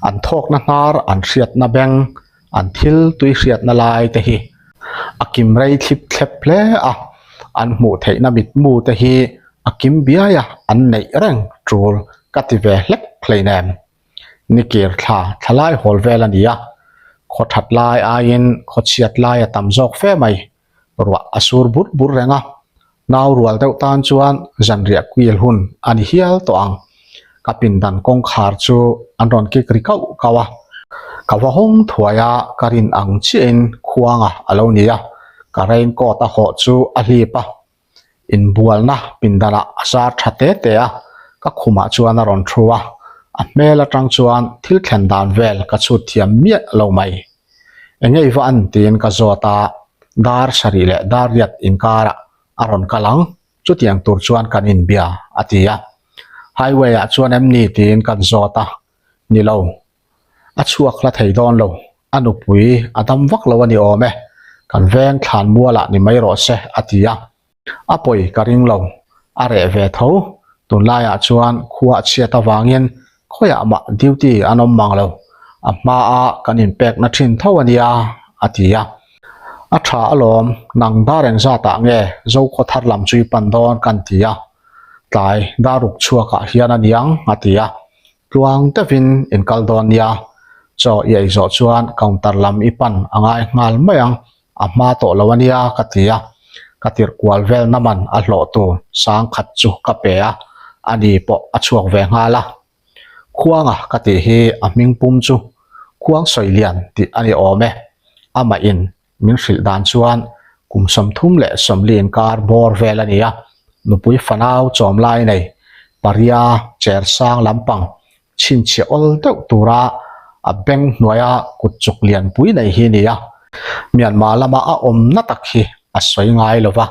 An thawkna hnar, an hriatna beng, an thil tui hriatna lai te hi a kim rei thlip thlep hle a, an hmuh theihna mitmu te hi a kim biai a, an neih reng tul ka ti ve hlek hleinem. Nikir thla thla lai hawl vel a ni a, khaw that lai aiin khaw chhiat lai a tam zawk fe mai. Ruah a sur bur bur reng a, nau rual deuh tan chuan zanriah kuil hun a ni hial tawh ang. Ka pindan kawngkhar chu an rawn kik ri kauh kauh a, ka va hawng thuai a, ka rin ang chiahin khuanga a lo ni a, ka raincoat a hawh chu a hlip a. Inbualna pindanah a zar tha te te a, ka khumah chuan a rawn thu a, a hmel atang chuan thil thlen dan vel ka chhut thiam miah lo mai. Enge i va an tiin ka zawt a, dar sarih leh dar riat inkarah a rawn kal ang, chutiang tur chuan kan inbia a ti a. Highway ah chuan em ni tiin kan zawt a, ni lo, a chhuak hla thei dawn lo, a nupui a dam vak lo a ni awm e, kan veng thlan mualah ni mai rawh se a ti a, a pawi ka ring lo, a reh ve tho, tunlaiah chuan khua a chhiat avangin khawiah mah duty an awm mang lo, a hmaa kan inpekna thin tho a nia a ti a, a tha alawm, nang dar engzatah nge Zokhaw thar lam chu i pan dawn kan ti a, tlai dar ruk chhuakah hian a niang a ti a. Tluang deuhin in kal dawn nia. Chaw i ei zawh chuan counter lam i pan a ngai nghal mai ang, a hma tawh lo a nia ka ti a. Ka tirh kual vel na man a hlawh tur sang khat chu ka pe a, ani pawh a chhuak ve nghal a. Khuanga ka tih hi a hming pum chu Khuang Sawilian tih a ni awm e, amah in Min hrilh dan chuan kum 34 inkar bawr vel a ni a, nupui fanau chawm lai nei paria cher sang lampang chhinchhiah awl deuh tura a beng hnuaia kut chuk lianpui nei hi a ni a. Myanmar lama a awmna tak hi a sawi ngai lo va,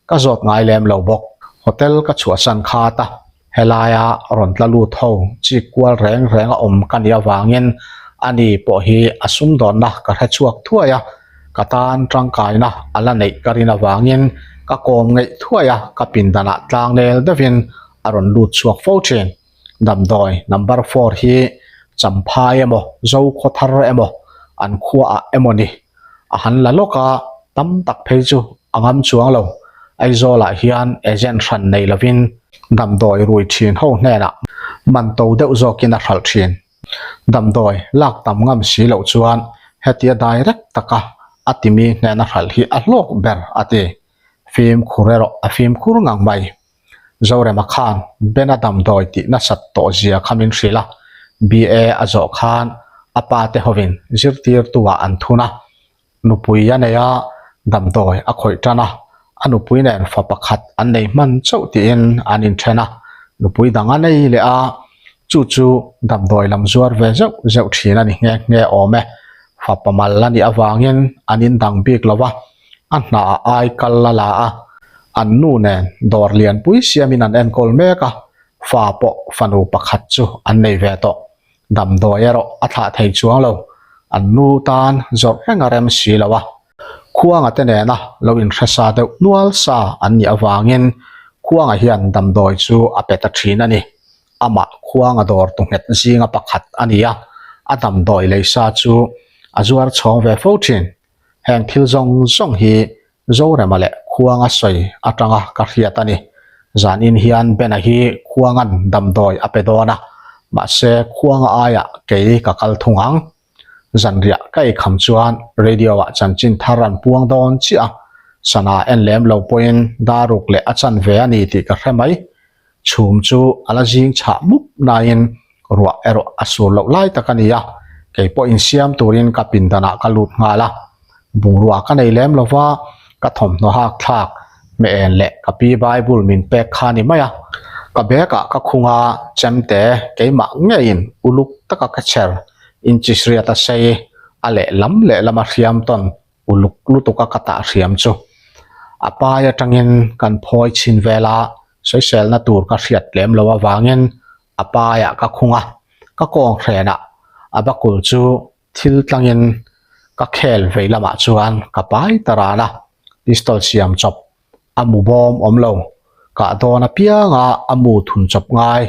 ka zawt ngai lem lo bawk. Hotel ka chhuahsan khat a, Helaia rawn tla lut ho chik kual reng reng a awm ka nih avangin ani pawh hi a sumdawnna ka hre chhuak thuai a, ka tan tangkaina a la neih ka rin avangin ka kawm ngeih thuai a, ka pindanah tlangnel deuhin a rawn lut chhuak fo thin. Damdawi number four hi Champhai emaw Zokhawthar emaw an khuaah emaw ni a han la lawk a, tam tak phei chu a ngam chuang lo. Aizawlah hian agent hran nei lovin damdawi rui thin ho hnenah man to deuh zawkin a hralh thin. Damdawi lak tam ngam si loh chuan hetia direct taka a timi hnena hralh hi a hlawk ber a ti. Fimkhur erawh a fimkhur ngang mai. Zorema khan Bena damdawi tih nasat tawh zia kha min hrilh a, BA a zawh khan a pa te hovin zirtirtu ah an thun a, nupui a nei a, damdawi a khawih tan a, a nupui nen fa pakhat an nei hman chauh tiin an inthen a, nupui dang a nei leh a, chu chu damdawi lam zuar ve zeuh zeuh thin a ni nghe nghe awm e, fapa mal a nih avangin an indang bik lo va. A hnaah ai kal a la a, an nu nen dawr lianpui siamin an enkawl mek a, fa pawh fanu pakhat chu an nei ve tawh. Damdawi erawh a thlah thei chuang lo, an nu tan zawrh reng a rem si lo a. Khuanga te nena lo inhre sa deuh nual sa an nih avangin Khuanga hian damdawi chu a pe ta thin a ni. Amah Khuanga dawr tu nghet zinga pakhat a ni a, a damdawi lei sa chu a zuar chhawng ve fo thin. Heng thil zawng zawng hi Zorema leh Khuanga sawi atanga ka hriat a ni. Zanin hian Bena hi Khuanga'n damdawi a pe dawn a, mahse Khuanga aiah kei ka kal thung ang. Zanriah ka eikham chuan radio-ah chanchin thar an puang dawn chiah a, sana en lem lo pawhin daruk leh a chanve a ni tih ka hre mai. Chhum chu a la zing chhah mup nain ruah erawh a sur loh lai tak a ni a, kei pawh insiam turin ka pindanah ka lut nghal a. Bungrua ka nei lem lova, ka thawmhnaw hak thlak hmeh en leh ka pi Bible min pek kha a ni mai a. Ka bag ah ka khung a, chemte keimah ngeiin uluk taka ka chher inches riat a sei a lehlam lehlama hriam tawn uluk lutuk a ka tah hriam chu a pai atangin kan phawi chhin vel a, sawiselna tur ka hriat lem lo avangin a paiah ka khung a, ka kawng hrenah a bakul chu thil tlangin ka khel vei lamah chuan ka pai ta ran a, pistol siam chawp a mu bawm awm lo, kah dawn apianga a mu thun chawp ngai,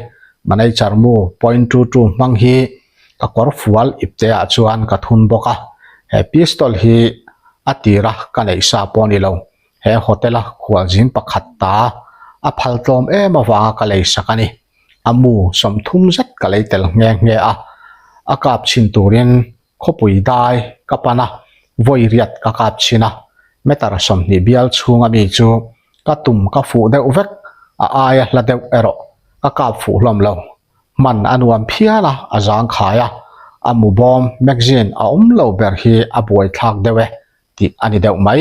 manager mu point two two hmang hi ka kawr fual ipte ah chuan ka thun bawk a, he pistol hi a tira ka neih sa pawh a ni lo, he hotel a khualzin pakhat ta a phal tlawm em avanga ka lei sak a ni, a mu 30 zet ka lei tel nghe nghe a, a kap chhin turin Khawpui dai ka pan a, vawi riat ka kap chhin a, meter 20 bial chhunga mi chu ka tum ka fuh deuh vek, a aia hla deuh erawh ka kap fuh hlawm lo. Hman a nuam phial a, a zang khai a, a mu bawm magazine a awm lo ber hi a buaithlak deuh e tih a ni deuh mai.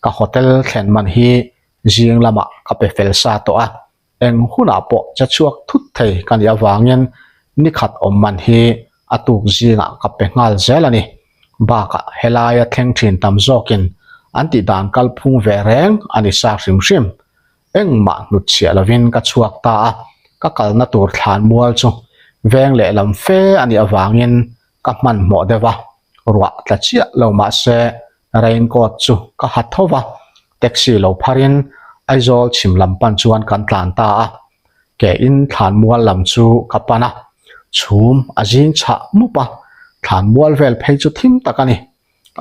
Ka hotel thlen man hi zing lamah ka pe fel sa tawh a, Eng hunah pawh che chhuak thut thei ka nih avangin ni khat awm man hi a tuk zingah ka pe nghal zel a ni. Bakah helaia thleng thin tam zawkin an tih dan kalphung ve reng a ni sa hrim hrim. Engmah hnut chhiah lovin ka chhuak ta a, ka kalna tur thlan mual chu veng lehlam fe a nih avangin ka hmanhmawh deuh a, ruah tla chiah lo mahse Raincoat chu ka ha tho va, taxi lo pharin Aizawl chhim lam pan chuan kan tlan ta a, ke in thlan mual lam chu ka pan a, chhum a zing chhah mup a, thlan mual vel phei chu thim tak a ni.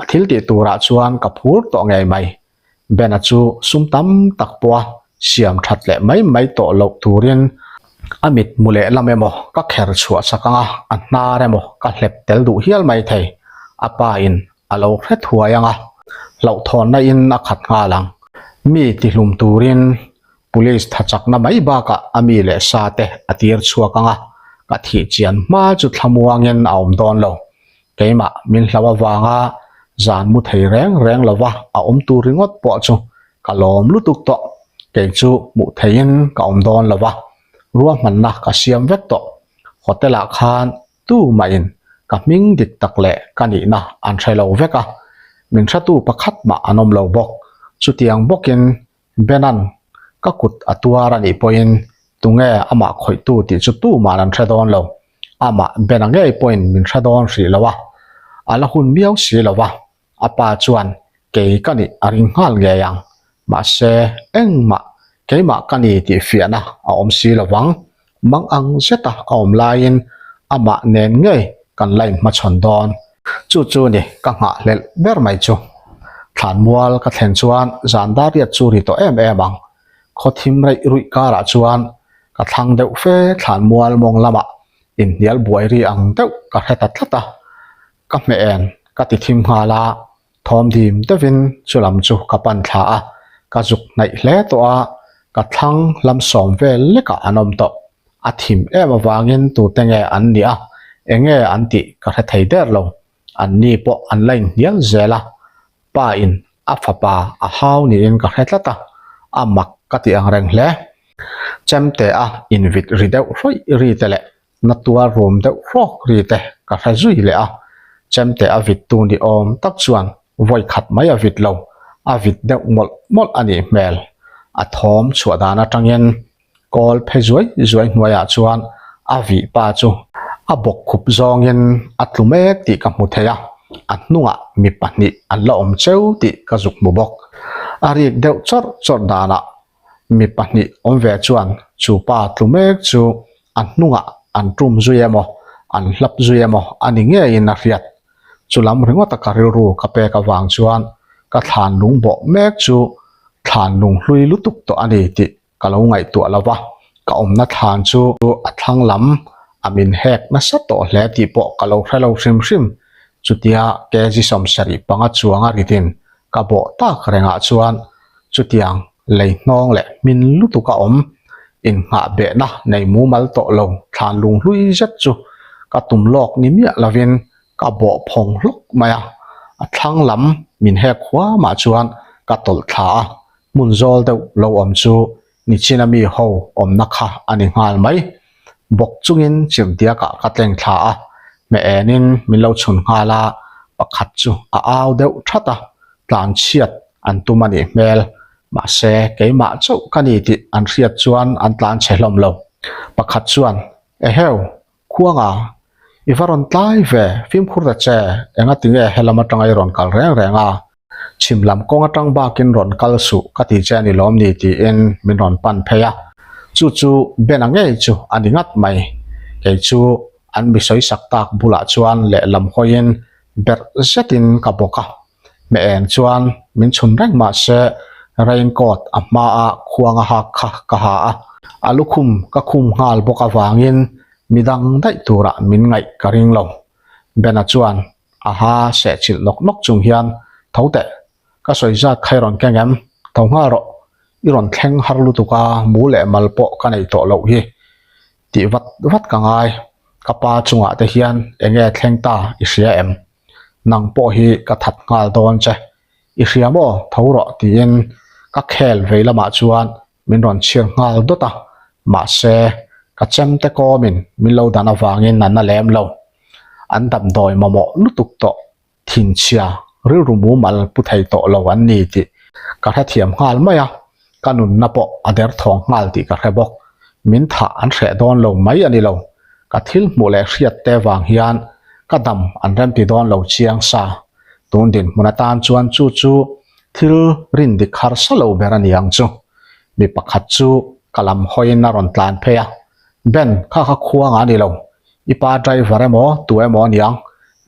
A thil tih turah chuan ka phur tawh ngei mai. Bena chu sum tam tak pawha siam that leh mai mai tawh loh turin. A mit mu lehlam emaw ka kher chhuah chak ang a, a hnar emaw ka hlep tel duh hial mai thei. A pa in a lo hre thuai ang a, hlauhthawnna in a khat nghal ang. Mi tihlum turin Police tha chakna mai bakah a mi leh sa te a tir chhuak ang a, ka thih chian hma chu thlamuangin a awm dawn lo. Keimah min hlau avanga zan mu thei reng reng lova a awm tur ringawt pawh chu ka lawm lutuk tawh. Kei chu hmuh theihin ka awm dawn lova, ruahmanna ka siam vek tawh. Hotel ah khan tumahin ka hming dik tak leh ka nihna an hre lo vek a, min hretu pakhat mah an awm lo bawk. Chutiang bawkin Benan ka kut a tuar a nih pawhin tunge amah khawihtu tih chu tuman an hre dawn lo. Amah Bena ngei pawhin min hre dawn hrih lo a, a la hun miau si lo va, a pa chuan kei ka nih a ring nghal ngei ang. Mahse, engmah keimah ka ni tih fiahna a awm si lo vang. Mang ang zeta a awm laiin amah nen ngei kan la inhmachhawn dawn. Chu chu ni ka nghahhlelh ber mai chu. Thlanmual ka thlen chuan zan dar riat chu ri tawh em em ang. Khaw thim reih ruih karah chuan ka thlang deuh fe thlanmual mawng lamah inhnial buai ri ang deuh ka hre ta tlat a. Ka hmeh en ka ti thim nghal a, Thawm dim deuhin chu lam chu ka pan thla a, ka zuk hnaih hle tawh a, ka thlang lam sawm vel lekah an awm tawh. A thim em avangin tute nge an nih a, enge an tih ka hre thei der lo. An ni pawh an la inhnial zel a, pa in a fapa a hau niin ka hre tlat a, a mak ka ti ang reng hle. Chemte a invit ri deuh hrawih ri te leh Na tuar rum deuh hrawk ri te ka hre zui leh a, chemte a vit tu ni awm tak chuan vawi khat mai a vit lo, a vit deuh mawlh mawlh a nih hmel. A thawm chhuah dan atangin kawl phe zuai zuai hnuaiah chuan a vih pa chu a bawk khup zawngin a tlu mek tih ka hmu thei a, a hnungah mi pahnih an la awm cheu tih ka zuk hmu bawk. A rik deuh chawrh chawrh danah Mi pahnih awm ve chuan chu pa tlu mek chu a hnungah an tum zui emaw, an hlap zui emaw a ni ngeiin a hriat. Chu lam ringawta ka rilru ka pek avang chuan ka thlan lung bawh mek chu thlan lung hlui lutuk tawh a ni tih ka lo ngaihtuah lo va, ka awmna thlan chu a thlang lam a min hek nasa tawh hle tih pawh ka lo hre lo hrim hrim. Chutia kg 75 chuanga ritin ka bawh tak rengah chuan chutiang lei hnawng leh hmin lutuk a awm innghah behna nei mumal tawh lo thlan lung hlui zet chu ka tum lawk ni miah lovin ka bawh phawng hlawk mai a, a thlang lam min hek huamah chuan ka tawlh thla a, hmun zawl deuh lo awm chu Nichina mi ho awmna kha a ni nghal mai. Bawk chungin chirhdiakah ka tleng thla a, hmeh enin min lo chhun nghal a, pakhat chu a au deuh that a, tlan chhiat an tum a nih hmel. Mahse, keimah chauh ka ni tih an hriat chuan an tlan chhe hlawm lo. Pakhat chuan, Eheu, khuanga, i va rawn tlai ve, fimkhur ta che, engatinge helam atanga i rawn kal reng reng a? Chhim lam kawng atang bakin rawn kal suh ka ti che a ni lawm ni tiin min rawn pan phei a, chu chu Bena ngei chu a ni ngat mai. Kei chu an mi sawi sak tak bulah chuan lehlam hawiin berh zetin ka bawk a, hmeh eng chuan min chhun reng mah se rain coat a hmaa khuang a hak kha ka ha a, a lukhum ka khum nghal bawk avangin midang daih turah min ngaih ka ring lo. Bena chuan A ha seh chilh nawk nawk chung hian, Tho teh, ka sawi zat kha i rawn keng em? Tho nghal rawh, i rawn thleng har lutuk a, mu leh mal pawh ka nei tawh loh hi tih vat vat ka ngai. Ka pa chungah te hian eng nge thleng ta i hria em? Nang pawh hi ka that nghal dawn che. I hria maw? Tho rawh tiin ka khel vei lamah chuan min rawn chhir nghal dawt a, mahse ka chemte kawmin min lo dan avangin an na lem lo. An damdawi mamawh lutuk tawh thinchhia rilru mumal pu thei tawh lo an ni tih ka hrethiam nghal mai a, ka nunna pawh a derthawng nghal tih ka hre bawk. Min thah an hreh dawn lo mai a ni lo, ka thil hmuh leh hriat te vang hian ka dam an remti dawn lo chiang sa. Tun dinhmun atan chuan chu chu thil rin dik harsa lo ber a ni ang chu. Mi pakhat chu ka lam hawiin a rawn tlan phei a, Ben, kha kha khuang a ni lo. I pa driver emaw tu emaw a niang,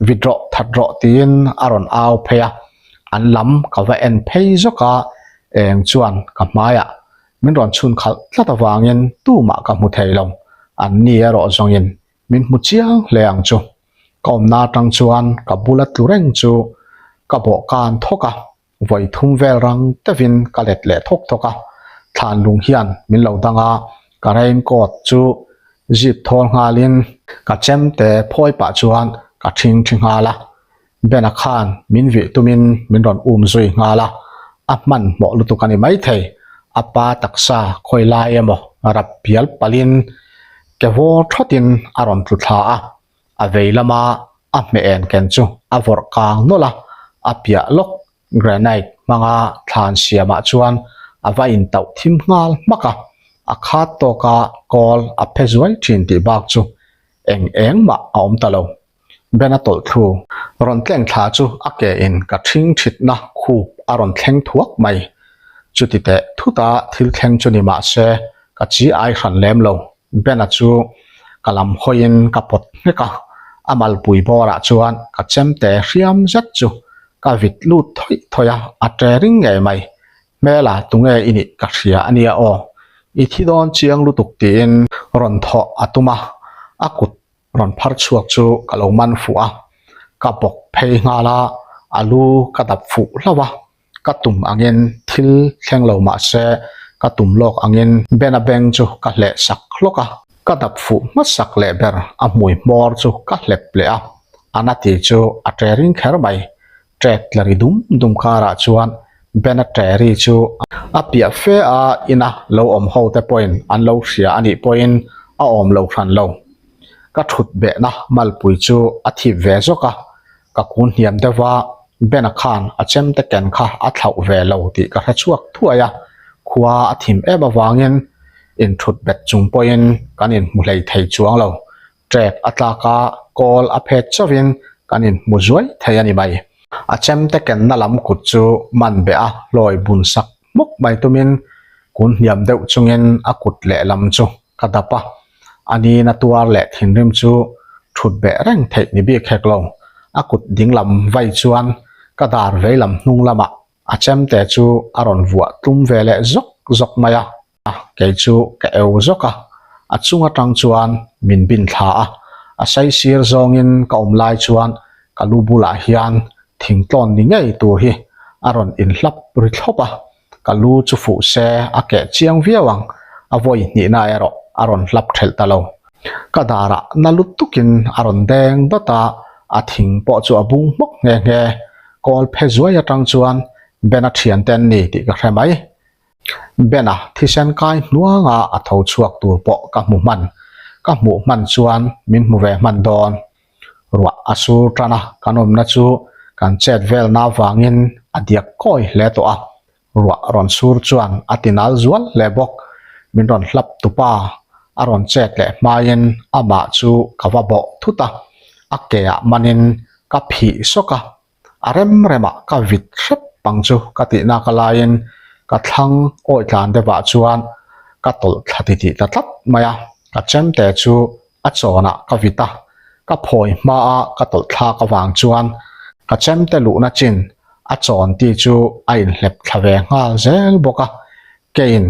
vit rawh, that rawh tiin a rawn au phei a. An lam ka va en phei zawk a, eng chuan ka hmaiah min rawn chhun khalh tlat avangin tumah ka hmu thei lo. An ni erawh zawngin min hmu chiang hle ang chu. Ka awmna atang chuan ka bula tlu reng chu ka bawh kan thawk a, vawi thum vel rang deuhin ka let leh thawk thawk a. Thlan lung hian min lo dang a, ka rain coat chu zip thawl nghalin ka chemte phawi pah chuan ka thing thi nghal a. Bena khan min vih tumin min rawn um zui nghal a, a hmanhmawh lutuk a ni maithei. A pa taksa khawi lai emaw rap pial palhin ke vawr thawtin a rawn tlu thla a, a vei lama a hmeh en ken chu a vawrh kang nawlh a, a piah lawk granite hmanga thlan siamah chuan a va intauh thim nghal hmak a, a khat tawka kawl a phe zuai thin tih bak chu eng eng mah a awm ta lo. Bena tawlh thlu. Rawn tleng thla chu a ke in ka thing thitna khup a rawn thleng thuak mai. Chuti teh thuta thil thleng chu ni mah se ka chi ai hran lem lo. Bena chu ka lam hawiin ka pawt nghek a, a malpui bawrah chuan ka chemte hriam zet chu ka vit lut thawih thawih a, a ṭe ring ngei mai. Hmela tunge i nih ka hria a nia aw. I thi dawn chiang lutuk tiin rawn thawh a tum a, a kut rawn phar chhuak chu ka lo man fuh a, ka bawk phei nghal a, a lu ka dap fuh hlauh a, ka tum angin thil thleng lo mah se ka tum lawk angin Bena beng chu ka hleh sak hlawk a, ka dap fuh hmasak leh ber a hmui hmawr chu ka hlep leh a, a na ti chu a ṭe ring kher mai, ṭek tla ri dum dum karah chuan Bena ṭe ri chu a piah fe a, ina lo awm ho te pawhin an lo hria a nih pawhin a awm lo hran lo. Ka ṭhut behna malpui chu a thip ve zawk a, ka kun hniam deuh a, Bena khan a chemte ken kha a thlauh ve lo tih ka hre chhuak thuai a, khua a thim em avangin inṭhut bet chung pawhin kan inhmu hlei thei chuang lo. Trek a tlak a, kawl a phet chauhin kan inhmu zuai thei a ni mai. A chemte kenna lam kut chu man beh a hlawi bun sak hmawk mai tumin kun hniam deuh chungin a kut lehlam chu ka dap a. A nina tuar leh thinrim chu thut beh reng theih ni bik hek lo. A kut dinglam vai chuan ka dar veilam hnung lamah a chemte chu a rawn vuah tlum ve leh zawk zawk mai a. a, kei chu ka eu zawk a, a chung atang chuan min bin thla a, a saisir zawngin ka awm lai chuan ka lu bulah hian thingtlawn ni ngei tur hi a rawn inhlap ri thlawp a, ka lu chu fuh se a keh chiang viau ang, a vawi hnihna erawh a rawn hlap thelh ta lo. Ka darah na lut tukin a rawn deng dawt a, a thing pawh chu a bung hmawk nghe nghe, kawl phe zuai atang chuan Ben-a thiante an ni tih ka hre mai. Bena thisen kai hnuanga a tho chhuak tur pawh ka hmu hman. Ka hmuh hman chuan min hmu ve hman dawn. Ruah a sur tan a, kan awmna chu kan chet velna avangin a diak kawi hle tawh a. Ruah rawn sur chuan a ti nal zual hle bawk. Min rawn hlap tupa a rawn chet leh hmain amah chu ka va bawh thut a, a ke ah manin ka phih sawk a. A rem remah ka vit hrep ang chu ka tih nak alaiin ka thlang awi tlan deuhah chuan ka tawlh thla ti tih ta tlat mai a, ka chemte chu a chawnah ka vit a, ka phawi hmaa ka tawlh thlak avang chuan ka chemte luhna chin a chawn ti chu a inhlep thla ve nghal zel bawk a, keiin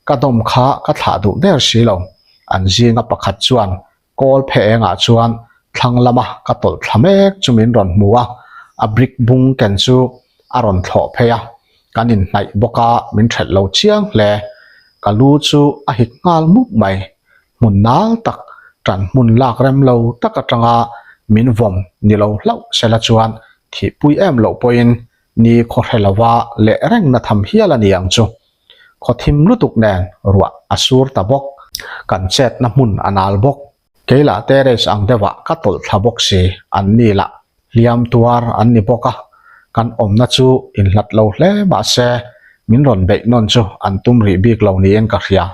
ka dawm kha ka thlah duh der si lo, an zinga pakhat chuan Kawl phe engah chuan thlang lama ka tawlh thla mek chu min rawn hmu a, a brick bung ken chu a rawn thlawh phei a, kan inhnaih bawk a min ṭhelh lo chiang hle. Ka lu chu a hit nghal mup mai, hmun nal tak, ṭan hmun lak rem lo tak aṭanga min vawm ni lo hlauh sela chuan thihpui em loh pawhin ni khaw hre lova leh reng na tham hial a ni ang chu. Khaw thim lutuk nen ruah a sur ta bawk. Kan chetna hmun a nal bawk. Kei lah terrace ang deuhah ka tawlh thla bawk si, an ni lah hliam tuar an ni bawk a. Kan awmna chu inhlat lo hle mah se min rawn beih nawn chu an tum rih bik lo niin ka hria.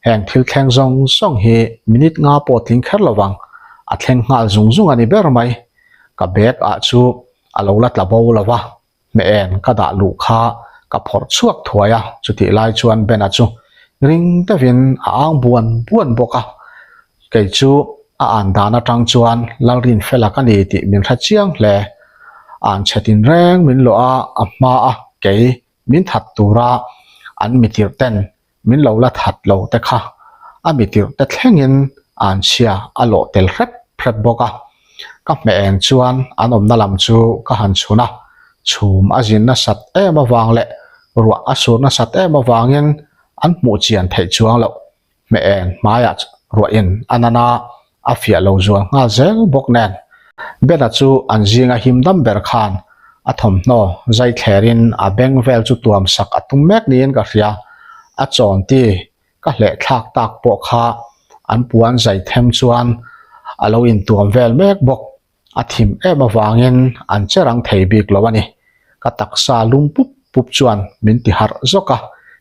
Heng thil thleng zawng zawng hi minute nga pawh tling kher lo vang, a thleng nghal zung zung a ni ber mai. Ka bag ah chu a lo la tla bo lo va, hmeh en ka dah luh kha ka phawrh chhuak thuai a, chutih lai chuan Bena chu ring deuhin a ang buan buan bawk a, kei chu a an dan atang chuan Lalrinfela ka ni tih min hre chiang hle, an chhe tinreng min luah a, a hma a kei min that tura an mitirh ten min lo la that lo te kha a mitirh te thlengin. Anchhia a lawh tel hrep hrep bawk a. Ka hmeh eng chuan an awmna lam chu ka han chhun a, chhum a zin nasat em avang leh ruah a sur nasat em avangin an hmuh chian theih chuang loh. Hmeh eng hmaiah ruahin a nan a, a fiah lo zual nghal zel bawk nen. Bena chu an zinga him dam ber khan a thawmhnaw zai thlerin a beng vel chu tuam sak a tum mek niin ka hria. A chawnti ka hleh thlak tak pawh kha an puan zai them chuan a lo intuam vel mek bawk. A thim em avangin an che rang thei bik lo a ni. Ka taksa lum pup pup chuan min ti harh zawk a,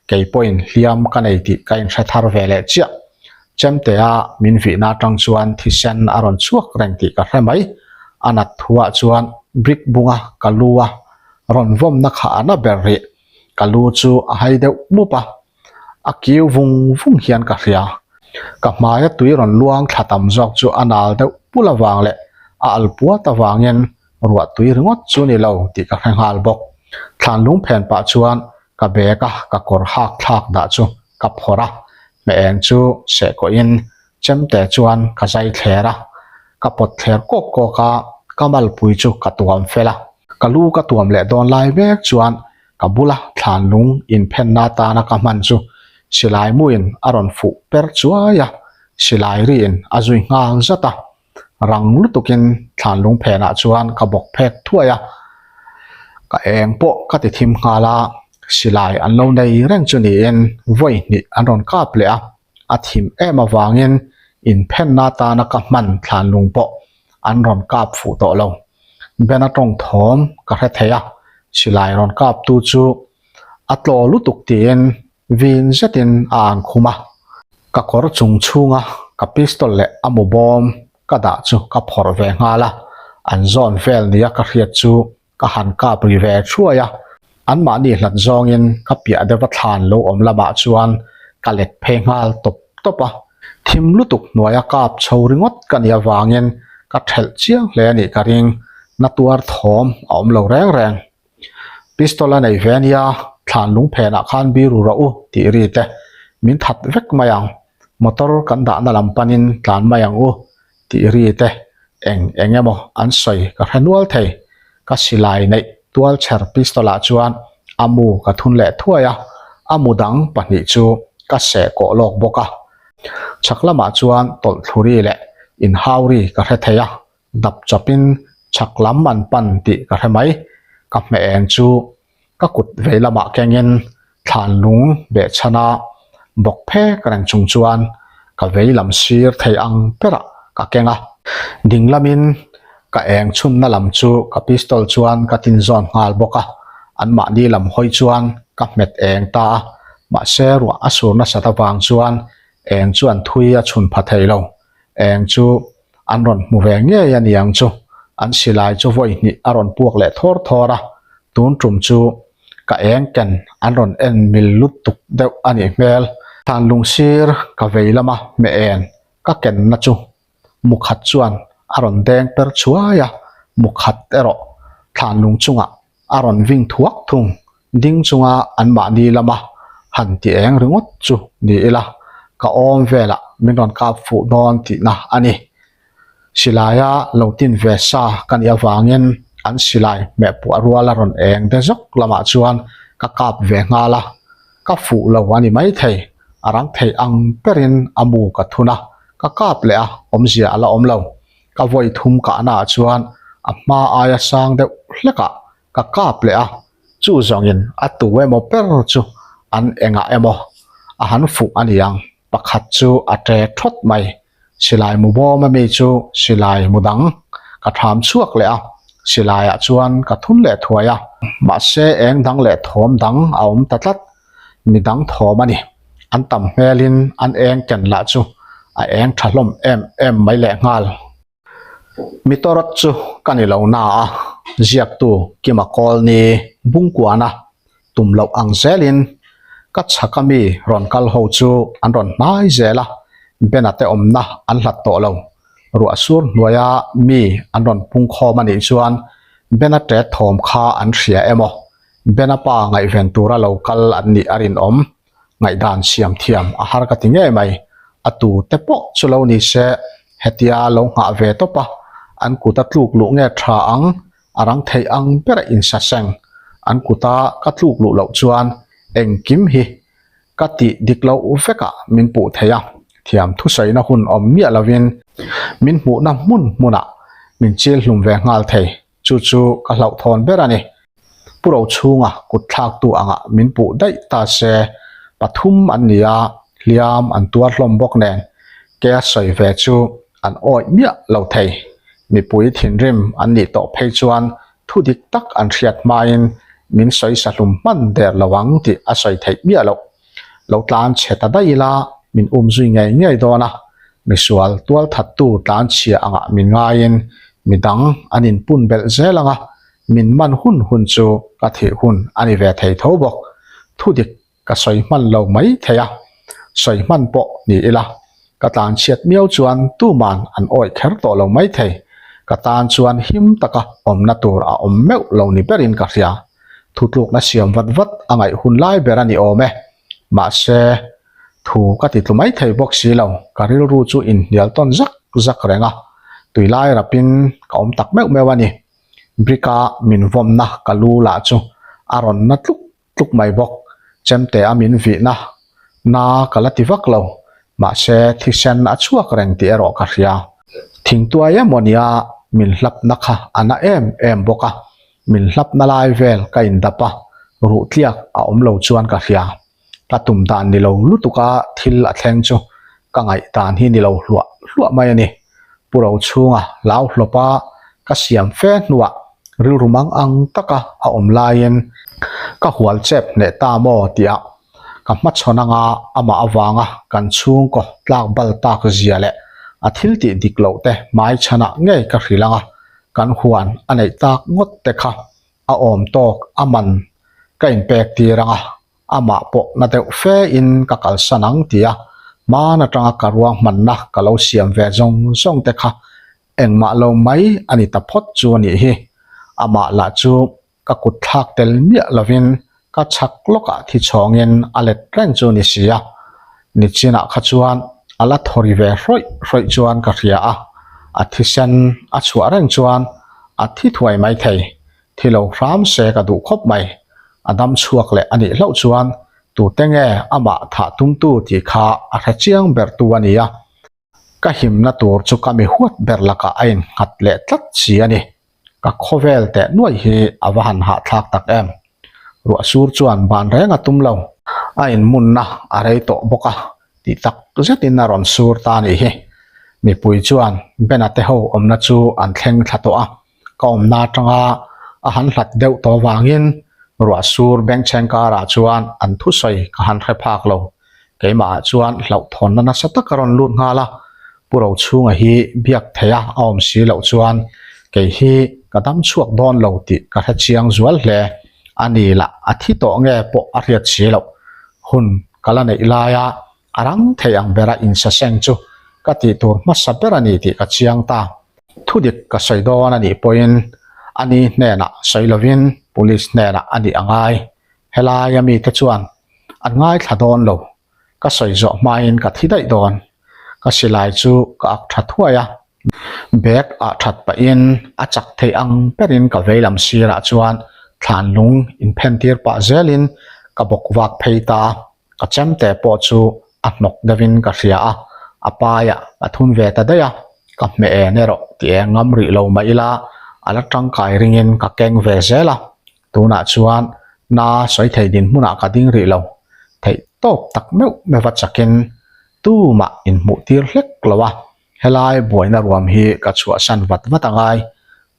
kei pawhin hliam ka nei tih ka inhre thar ve leh chiah. Chemtea min vihna atang chuan thisen a rawn chhuak reng tih ka hre mai. A nat thuah chuan brick bunga ka lu a rawn vawmna kha a na ber rih. Ka lu chu a hai deuh mup a, a kiu vung vung hian ka hria. Ka hmaia tui rawn luang thla tam zawk chu a nal deuh pul avang leh a al puat avangin ruah tui ringawt chu ni lo tih ka hre nghal bawk. Thlan lung phen pah chuan ka bag a ka kawr hak thlak dah chu ka phawrh a, hmeh eng chu seh kawhin chemte chuan ka zai thler a, ka pawt thler kawk kawk a, ka malpui chu ka tuam fel a. Ka lu ka tuam leh dawn lai mek chuan Ka bula thlan lung inphenna atana ka hman chu silai muin a rawn fuh per chuai a, silai riin a zui nghal zat a. Rang lutukin thlan lung phenah chuan ka bawk phek thuai a, ka eng pawh ka ti thim nghal a, silai an lo nei reng chu niin vawi hnih an rawn kap leh a, a thim em avangin inphenna atana ka hman thlan lung pawh an rawn kap fuh tawh lo. Bena tawng thawm ka hre thei a, silai rawn kap tu chu a tlaw lutuk tiin vin zetin a ang khum a. Ka kawr chung chhunga ka pistol leh a mu bawm ka dah chu ka phawrh ve nghal a, an zawn vel nia ka hriat chu ka han kap ri ve thuai a, anmahni hlat zawngin ka piah deuh a thlan lo awm lamah chuan ka let phei nghal tawp tawp a, thim lutuk hnuaia kap chho ringawt ka nih avangin ka thelh chiang hle a nih ka ring, na tuar thawm a awm lo reng reng. Pistol a nei ve ania, thlan lung phenah khan biru rawh u tih ri te min that vek mai ang, motor kan dahna lam panin tlan mai ang u tih ri te eng eng emaw an sawi ka hre nual thei. Ka silai neih tualchher pistol ah chuan a mu ka thun leh thuai a, a mu dang pahnih chu ka seh kawh lawk bawk a. Chhak lamah chuan tawlh thlu ri leh inhau ri ka hre thei a, dap chawpin chhak lam an pan tih ka hre mai. Ka hmeh eng chu Ka kut vei lamah kengin thlan lung behchhana bawk phek reng chung chuan ka vei lam sir thei ang berah ka keng a. Ding lamin ka eng chhunna lam chu ka pistol chuan ka tin zawn nghal bawk a, anmahni lam hawi chuan ka hmet eng ta a, mahse ruah a sur nasat avang chuan eng chuan thui a chhun pha thei lo. Eng chu an rawn hmu ve ngei a niang chu an silai chu vawi hnih a rawn puak leh thawr thawr a, tun tum chu ka eng ken an rawn en mil lutuk deuh a nih hmel. Thlan lung sir ka vei lama hmeh en ka kenna chu mukhat chuan a rawn deng per chhuai a, mukhat erawh thlan lung chungah a rawn ving thuak thung. Ding chunga anmahni lama han ti eng ringawt chu ni ila, ka awm velah min rawn kap fuh dawn tihna a ni. Silaia lo tin ve sa ka nih avangin an silai hmehpuah ruala rawn eng de zawk lamah chuan ka kap ve nghal a, ka fuh lo a ni maithei. A rang thei ang berin a mu ka thun a, ka kap leh a, awmzia a la awm lo. Ka vawi thum kahnaah chuan a hma aia sang deuh hlekah Ka kap leh a, chu zawngin a tu emaw ber chu an engah emaw a han fuh a ni ang, pakhat chu a ṭe ṭhawt mai. Silai mu bawm ami chu silai mu dang ka ṭham chhuak leh a, silaiah chuan ka thun leh thuai a, mahse eng dang leh thawm dang a awm ta tlat, mi dang thawm a ni. An tam hmelin an eng ken lah chu a eng ṭha hlawm em em mai leh nghal. Mi tawrawt chu ka ni lo na a, ziaktu Kima Kawlni Bungkuana tum loh ang zelin ka chhaka mi rawn kal ho chu an rawn hnai zel a, Bena te awmna an hlat tawh lo. Ruah sur hnuaia mi an rawn pung khawm a nih chuan Bena ṭet thawm kha an hria emaw, Bena pa ngaihven tura lo kal an nih a rinawm. Ngaihdan siam thiam a har ka ti ngei mai. A tu te pawh chu lo ni se, hetia lo nghah ve tawp a, an kut a tluk luh nge tha ang, a rang theih ang ber a insaseng. An kuta ka tluk luh loh chuan engkim hi ka tih dik loh vekah min puh thei a, thiam thusawina hun awm miah lovin min hmuhna hmun hmunah min chil hlum ve nghal thei. Chu chu ka hlauhthawn ber a ni. Pu Rochhunga kut thlaktu angah min puh daih ta se, pathum an ni a, hliam an tuar hlawm bawk nen ke a sawi ve chu an awih miah lo thei. Mipui thinrim an nih tawh phei chuan thu dik tak an hriat hmain min sawi sa hlum hman der lo ang tih a sawi theih miah loh. Lo tlan chhe ta daih ila min um zui ngei ngei dawn a, misual tual thattu tlan chhia angah min ngaiin midang an inpun belh zel ang a, min man hun hun chu ka thih hun a ni ve thei tho bawk. Thu dik ka sawi hman lo mai thei a, sawi hman pawh ni ila ka tlan chhiat miau chuan tuman an awih kher tawh lo mai thei. Ka tan chuan him taka awmna tur a awm meuh lo ni berin ka hria. Thutlukna siam vat vat a ngaih hun lai ber a ni awm e. Mahse, thu ka ti tlu mai thei bawk si lo, ka rilru chu inhnial tawn zak zak reng a, tui lai rapin ka awm tak meuh meuh a ni. Brick-a min vawmna ka lu lah chu a rawn na tluk tluk mai bawk. Chemte a min vihna na ka la ti vak lo, mahse thisen a chhuak reng tih erawh ka hria. Thingtuai emaw nia min hlapna kha a na em em bawk a, min hlapna lai vel ka indap a, ruh tliak a awm lo chuan ka hria. Ka tum dan ni lo lutuk a thil a thleng chu ka ngaih dan hi ni lo hluah hluah mai a ni. Pu Rochhunga hlau hlawp a ka siam fe hnuah rilru mang ang taka a awm laiin ka hual chep hneh ta maw tih ah ka hmachhawn anga amah avanga kan chhungkaw tlak bal tak zia leh a thil tih dik loh te hmai chhanah ngei ka hrilh anga kan huan a neih tak ngawt te kha a awm tawk a man ka inpek tir anga amah pawh na deuh fe in ka kalsan ang tia hman atanga ka ruang hmanna ka lo siam ve zawng zawng te kha engmah lo mai a ni ta phawt chu a nih hi. Amah lah chu ka kut thlak tel miah lovin ka chhak lawkah thi chhawngin a let reng chu ni si a, nichinah kha chuan a la thaw ri ve hrawih hrawih chuan ka hria a, a thisen a chhuah reng chuan a thi thuai mai thei. Thi lo hram se ka duh khawp mai. A dam chhuak leh a nih hlauh chuan tute nge amah thah tumtu tih kha a hre chiang ber tu a ni a. Ka himna tur chu ka mi huat ber lakah a innghat leh tlat si a ni. Ka khawvel teh nuaih hi a va han hahthlak tak em. Ruah sur chuan ban reng a tum lo. A inmunna a rei tawh bawk a, tih tak zetin a rawn sur ta a nih hi. Mipui chuan Bena te ho awmna chu an thleng thla tawh a. Ka awmna atanga a han hlat deuh tawh avangin ruah sur bengchheng karah chuan an thusawi ka han hre phak lo. Keimahah chuan hlauhthawnna nasa tak a rawn lut nghal a, Pu Rochhunga hi biak theih a a awm si loh chuan kei hi ka dam chhuak dawn lo tih ka hre chiang zual hle. A ni lah a thi tawh nge pawh a hriat si loh. Hun ka la neih laia A rang thei ang bera insaseng chu ka tih tur hmasa ber a ni tih ka chiang ta. Thudik ka sawi dawn a nih pawhin a ni hnenah sawi lovin police hnenah a nih a ngai. Helaia mite chuan an ngaithla dawn lo. Ka sawi zawh hmain ka thi daih dawn. Ka silai chu ka ak tha thuai a. Bag ah that pahin a chak theih ang berin ka veilam sirah chuan thlan lung inphen tir pah zelin ka bawk vak phei ta a. Ka chemte pawh chu a hnawk deuhin ka hria a, a paiah ka thun ve ta daih a, ka hmeh en erawh ti eng ngam rih lo mah ila a la tangkai ringin ka keng ve zel a, tunah chuan na sawi thei dinhmunah ka ding rih lo, theih tawp tak meuh meuh a chakin tumah inhmuh tir hlek lo a, helai buaina ruam hi ka chhuahsan vat vat a ngai,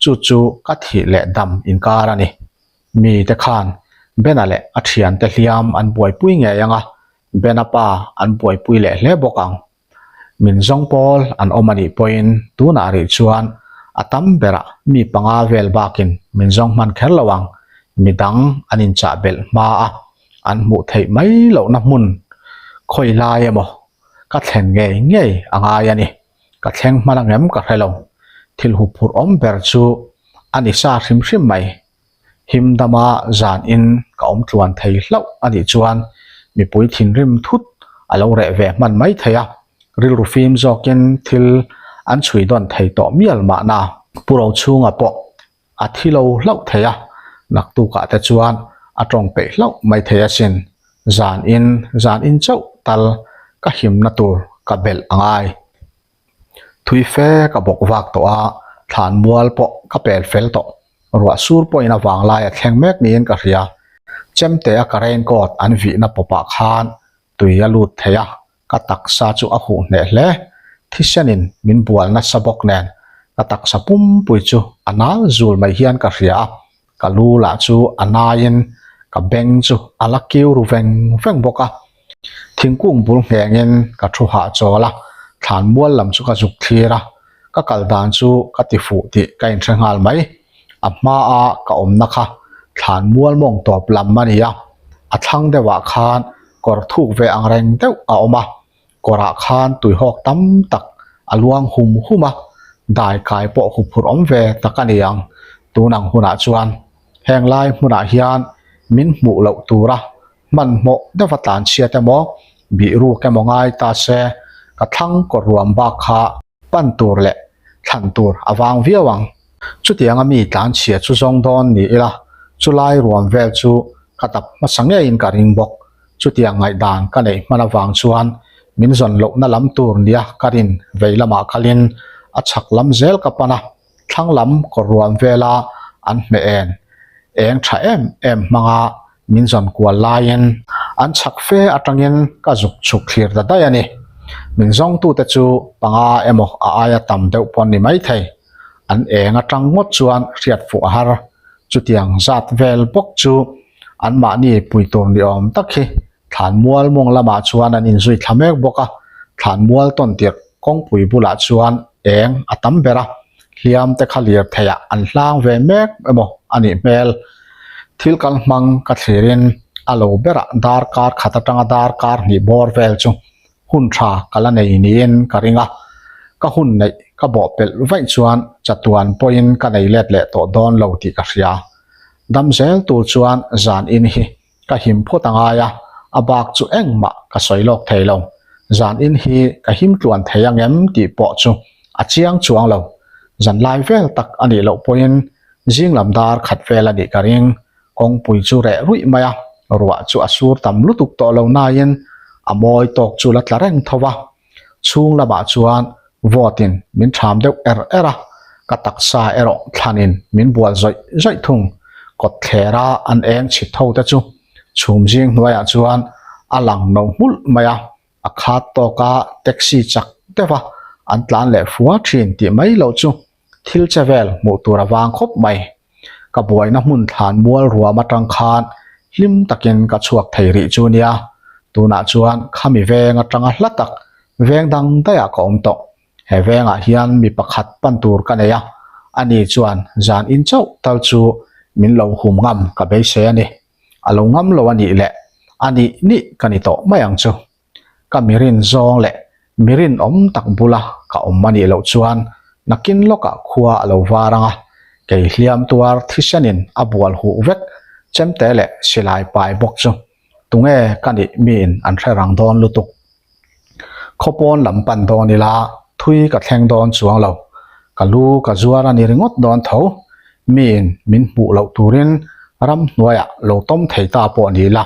chu chu ka thih leh dam inkar a ni. Mite khan Bena leh a thiante hliam an buaipui ngei ang a, Bena pa an buaipui leh hle bawk ang. Min zawng pawl an awm a nih pawhin tunah rih chuan a tam berah mi panga vel bakin min zawng hman kher lo ang, midang an inchah belh hma a, an hmuh theih mai lohna hmun khawi lai emaw ka thlen ngei ngei a ngai a ni. Ka thleng hman ang em ka hre lo. Thil huphurh awm ber chu a ni sa hrim hrim mai. Him dama zan in ka awm tluan thei hlauh a nih chuan mipui thinrim thut a lo reh ve hman mai thei a. Rilru fim zawkin thil an chhui dawn thei tawh mial mahna. Pu Rochhunga pawh a thi lo hlauh thei a, naktukah te chuan a tawng peih hlauh mai thei asin. Zan in, zan in chauh tal ka himna tur ka belh a ngai. Thui fe ka bawk vak tawh a, thlan mual pawh ka pel fel tawh. Ruah sur pawhin a vanglai a thleng mek niin ka hria. Chemte a ka raincoat an vihna pawpah khan tui a lut thei a, ka taksa chu a huh hneh hle. Thisenin min bual nasa bawk nen ka taksa pumpui chu a nal zul mai hian ka hria a, ka lu lah chu a naiin ka beng chu a la kiu ru veng veng bawk a. Thingkung bul nghengin ka thu hahchawl a, thlan mual lam chu ka zuk thlir a, ka kal dan chu ka ti fuh tih ka inhre nghal mai. A hmaa ka awmna kha thlan mual mawng tawp lam a ni a, a thlang deuhah khan kawr thuk ve ang reng deuh a awm a, kawrah khan tuihawk tam tak a luang hum hum a, dai kai pawh huphurh awm ve tak a ni ang. Tun ang hunah chuan heng lai hmunah hian min hmuh loh tura hmanhmawh deuha tlanchhiat emaw, bihruk emaw ngai ta se, ka thlang kawr ruam bak kha pan tur leh thlan tur a vang viau ang. Chutianga mi tlanchhia chu zawng dawn ni ila, chulai ruam vel chu ka dap hmasa ngeiin ka ring bawk. Chutiang ngaihdan ka neih hman avang chuan min zawn lohna lam tur nia ka rin vei lamah kalin a chhak lam zel ka pan a, thlang lam kawr ruam vela an hmeh en eng tha em em hmanga min zawn kual laiin an chhak fe atangin ka zuk chhuk thlir ta daih a ni. Min zawngtute chu panga emaw a aia tam deuh pawh an ni maithei. An eng atang ngawt chuan hriat fuh a har. Chutiang zat vel bawk chu anmahni pui tur ni awm tak hi Thlanmual mawng lamah chuan an inzui thla mek bawk a, thlanmual tawn tirh kawngpui bulah chuan eng a tam ber a, hliam te kha lirtheiah an hlang ve mek emaw a nih hmel. Thil kal hmang ka thlirin a lo berah darkar khat atanga darkar hnih bawr vel chu hun tha ka la nei niin ka ring a, ka hun neih ka bawh pelh vaih chuan chatuan pawhin ka nei let leh tawh dawn lo tih ka hria. Dam zel tur chuan zan in hi Ka him phawt a ngai a, a bak chu engmah ka sawi lawk thei lo. Zan in hi ka him tluan thei ang em tih pawh chu a chiang chuang lo. Zan lai vel tak a nih loh pawhin zing lam dar khat vel a nih ka ring. Kawngpui chu reh ruih mai a, ruah chu a sur tam lutuk tawh lo nain a mawi tawk chu la tla reng tho va. Chhung lamah chuan vawtin min ṭham deuh er er a, ka taksa erawh thlanin min bual zawih zawih thung. Kawtthlera an eng chhit ho te chu chhum zing hnuaiah chuan a lang no hmulh mai a, a khat tawka taxi chak deuha an tlan leh fua ṭhin tih mai loh chu thil che vel hmuh tur a vang khawp mai. Ka buaina hmun thlan mual ruam atang khan hlim takin ka chhuak thei rih chu nia. Tunah chuan khami veng atanga hla tak veng dang daihah ka awm tawh. He vengah hian mi pakhat pan tur ka nei a, ani chuan zan in chauh tal chu min lo hum ngam ka beisei a ni. A lo ngam lo a nih leh a nih nih ka ni tawh mai ang chu. Ka mirin zawng leh mirin awm tak bula ka awm a nih loh chuan nakin lawkah khua a lo var ang a, kei hliam tuar thisenin a bual huh vek chemte leh silai pai bawk chu tunge ka nih miin an hre rang dawn lutuk. Khawpawn lam pan dawn ila thui ka thleng dawn chuang lo, ka lu ka zuar a ni ringawt dawn tho, miin min hmuh loh turin ramhnuaiah lo tawm thei ta pawh ni ila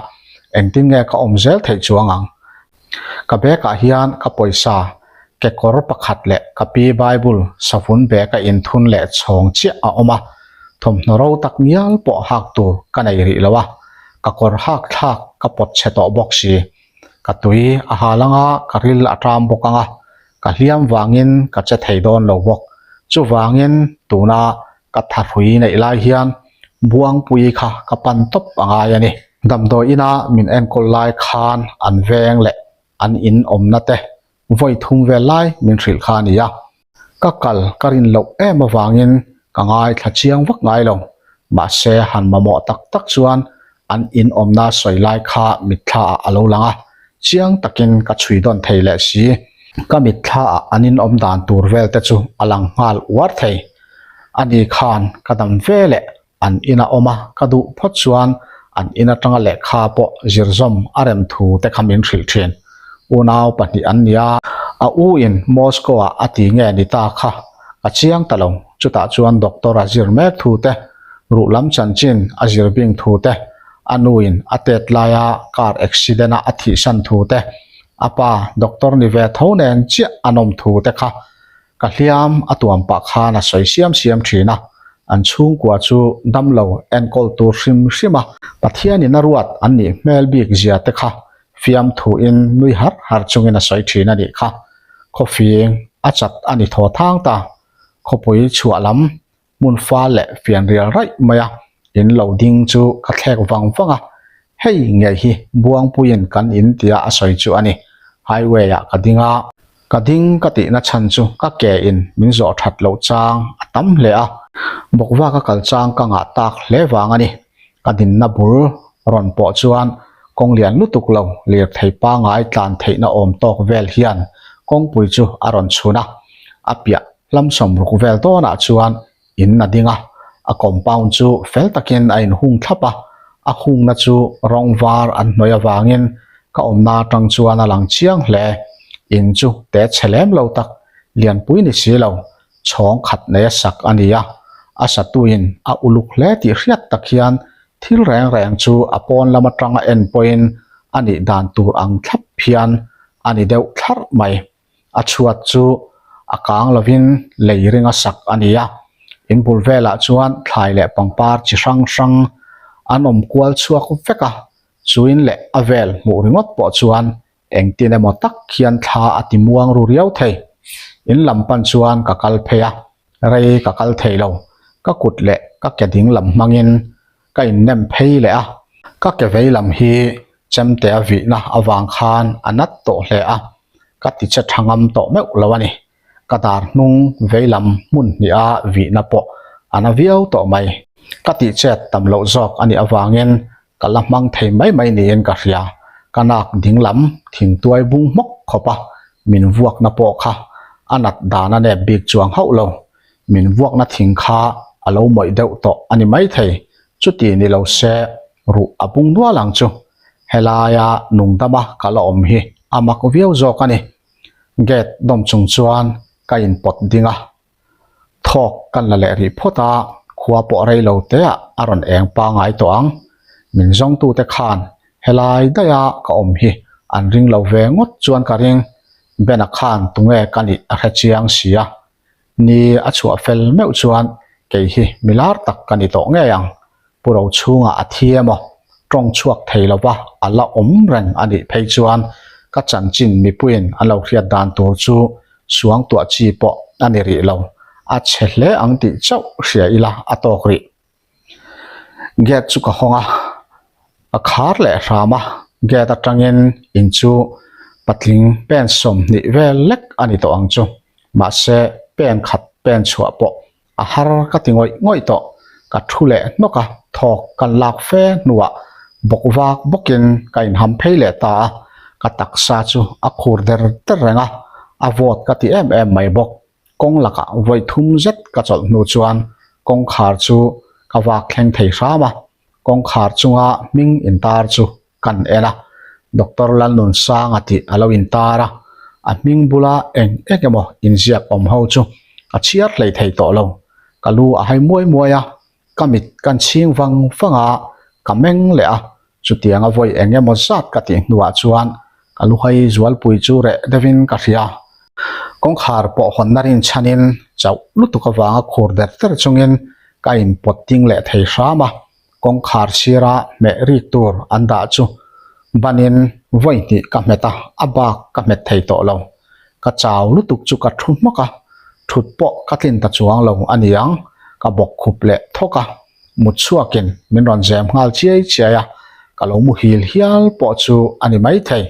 engtin nge ka awm zel theih chuang ang? Ka bag ah hian ka pawisa kekawr pakhat leh ka pi Bible savun bag a inthun leh chhawng chiah a awm a, thawmhnaw ro tak ngial pawh hak tur ka nei rih lo a, ka kawr hak thlak ka pawt chhe tawh bawk si. Ka tui a hal anga ka ril a ṭam bawk ang a, ka hliam vangin ka che thei dawn lo bawk. Chuvangin tuna ka thahrui neih lai hian Buangpui kha ka pan tawp a ngai a ni. Damdawi ina min enkawl lai khan an veng leh an in awmna te vawi thum vel lai min hrilh kha a ni a. Ka kal ka rin loh em avangin ka ngaithla chiang vak ngai lo. Mahse han mamawh tak tak chuan an in awmna sawi lai kha mitthla ah a lo lang a, chiang takin ka chhui dawn thei leh si. Ka mitthla ah an in awm dan tur vel te chu a lang nghal uar thei. Ani khan ka dam ve leh an ina awm a, ka duh phawt chuan an in atanga lehkha pawh zirzawm a rem thu te kha min hrilh thin. Unau pahnih an nia. A u in Moscow ah a ti nge ni ta kha ka chiang ta lo. Chutah chuan doctor a zir mek thu te, ruh lam chanchin a zir bing thu te, a nu in a tet laia car accident a a thihsan thu te, a pa doctor ni ve tho nen chiah a nawm thu te kha Ka hliam a tuam pah khan a sawi siam siam thin a, an chhungkua chu damlo enkawl tur hrim hrim a, Pathianin a ruat an nih hmel bik zia te kha fiamthuin nui har har chungin a sawi thin a nih kha. Khawfing a chat a ni thaw thang ta. Khawpui chhuah lam hmun fal leh fianrial raih mai a, in lo ding chu ka thlek vang vang a, hei ngei hi Buangpuiin kan in tia a sawi chu a ni, highway ah ka ding a, ka ding ka tihna chhan chu ka ke in min zawh that loh chang a tam hle a, bawkva ka kal chang ka ngah tak hle vang a ni, ka dinna bul rawn pawh chuan kawng lian lutuk lo lirthei pangai tlan theihna awm tawk vel hian kawngpui chu a rawn chhun a, a piah Hlam sawmruk vel dawnah chuan in a ding a, a compound chu fel takin a inhung thlap a, a hungna chu rawng var an hnawih avangin ka awmna atang chuan a lang chiang hle. In chu te chhe lem lo tak, lianpui ni si lo, chhawng khat nei a sak a ni a, a satuin a uluk hle tih hriat tak hian thil reng reng chu a pawn lam atanga en pawhin a nih dan tur ang thlap hian a ni deuh thlarh mai. A chhuat chu a kang lovin lei ringa sak a ni a, in bul velah chuan thlai leh pangpar chi hrang hrang an awm kual chhuak vek a, chuin leh a vel hmuh ringawt pawh chuan engtin emaw tak hian thla a ti muang ru riau thei. In lam pan chuan ka kal phei a, rei ka kal thei lo, ka kut leh ka ke ding lam hmangin ka innem phei leh a, ka ke vei lam hi chemte a vihna avang khan a nat tawh hle a, ka ti che tha ngam tawh meuh lo a ni. Ka dar hnung vei lam hmun hniha vihna pawh a na viau tawh mai. Ka tih chet tam loh zawk a nih avangin ka la hmang thei mai mai niin ka hria. Ka nak ding lam thingtuai bung hmawk khawp a, min vuakna pawh kha a nat dan a nep bik chuang hauh lo. Min vuakna thing kha a lo mawih deuh tawh a ni maithei, chuti ni lo se ruh a bung nual ang chu. Helaia nungdama ka la awm hi a mak viau zawk a ni. Gate dawm chung chuan ka inpawt ding a, thawk kan la leh rih phawt a, khua pawh rei lo teah a rawn eng pangai tawh ang. Min zawngtute khan helai daiha ka awm hi an ring lo ve ngawt chuan ka ring. Bena khan tunge ka nih a hre chiang si a, Ni a chhuah fel meuh chuan kei hi mi lar tak ka ni tawh ngei ang. Pu Rochhunga a thi emaw, tawng chhuak thei lova a la awm reng a nih phei chuan ka chanchin mipuiin an lo hriat dan tur chu suangtuah chi pawh a ni rih lo. A chhe hle ang tih chauh hria ila a tawk rih. Gate chu ka hawng a, ka khar leh hram a, gate atangin in chu patling pen 20 vel lek a ni tawh ang chu, mahse pen khat pen chhuah pawh a har ka ti ngawih ngawih tawh, ka thu leh hnawk a, thawk kan lak fe hnuah bawk vak bawkin ka inham phei leh ta a, ka taksa chu a khur der der reng a, a vawt ka ti em em mai bawk. Kawng lakah vawi thum zet ka chawlh hnu chuan kawngkhar chu ka vak thleng thei hram a, kawngkhar chunga hming intar chu kan en a, Doctor Lalnunsanga tih a lo intar a, a hming bula eng eng emaw inziak awm ho chu ka chhiar hlei thei tawh lo, ka lu a hai muai muai a, Ka mit kan chhing vang vang a, ka meng leh a, chutiang a vawi eng emaw zat ka tih hnuah chuan ka luhai zualpui chu reh deuhin ka hria. Kawngkhar pawh hawnna rinchhanin chauh lutuk avanga khur der der chungin ka inpawt ding leh thei hram a, kawngkhar sira hmeh rik tur an dah chu banin vawi hnih ka hmet a, a bak ka hmet thei tawh lo. Ka chau lutuk chu ka thu hmak a, thut pawh ka tlin ta chuang lo a ni ang, ka bawk khup leh thawk a, mut chhuakin min rawn zem nghal chiai chiai a, ka lo muhil hial pawh chu a ni maithei.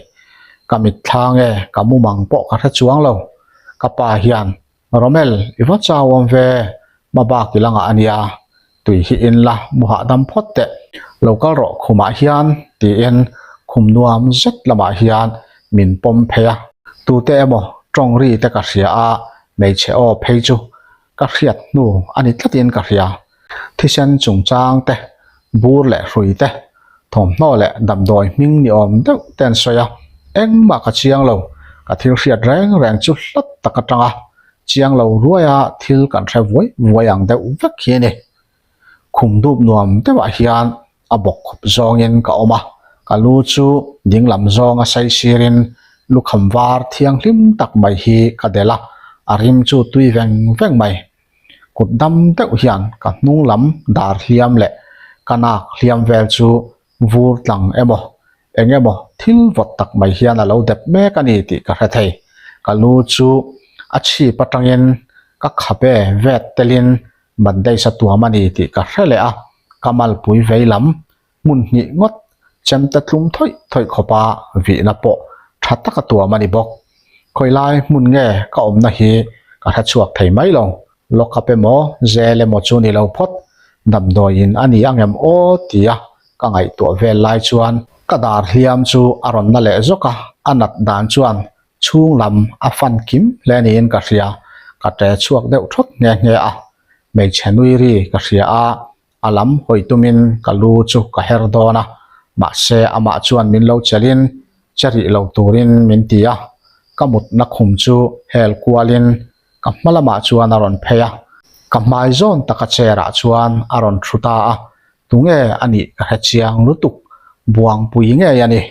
Ka mitthla nge ka mumang pawh ka hre chuang lo, ka pa hian Romel, i va chau awm ve, hma bak i la ngah a nia, tui hi in la mu hahdam phawt teh, lo kal rawh khumah hian, tiin khum nuam zet lamah hian min pawm phei a. Tute emaw tawng ri te ka hria a, hmeichhe aw phei chu ka hriat hnu a ni tlatin ka hria. Thisen chungchang te, bur leh hrui te, thawmhnaw leh damdawi hming ni awm deuh te an sawi a, engmah ka chiang lo. Ka thil hriat reng reng chu hlat tak atanga chiang lo ruaia thil kan hre vuai vuai ang deuh vek hi a ni. Khum dup nuam deuhah hian a bawk khup zawngin ka awm a, ka lu chu ding lam zawnga saisirin lukham var thianghlim tak mai hi ka delh a, a rim chu tui veng veng mai. Kut dam deuh hian ka hnung lam dar hliam leh ka nak hliam vel chu vur tlang emaw eng emaw thil vawt tak mai hian a lo dep mek a ni tih ka hre thei. Ka lu chu a chhip atangin ka khabe vet telin bandage a tuam a ni tih ka hre leh a, ka malpui vei lam hmun hnih ngawt chemte tlum thawih thawih khawpa vihna pawh tha taka tuam a ni bawk. Khawilai hmun nge ka awmna hi ka hre chhuak thei mai lo, lock up emaw jail emaw chu ni lo phawt, damdawiin a ni ang em aw tia ka ngaihtuah vel lai chuan ka dar hliam chu a rawn na leh zawk a, a nat dan chuan chhung lam a fan kim hle niin ka hria, ka ṭe chhuak deuh thawt nghe nghe a, hmeichhe nui ri ka hria a, a lam hawi tumin ka lu chu ka her dawn a, mahse amah chuan min lo chelhin che rih lo turin min ti a, ka mutna khum chu hel kualin ka hma lamah chuan a rawn phei a, ka hmai zawn taka chair ah chuan a rawn thu ta a, tunge a nih ka hre chiang lutuk, buangpui ngei a ni.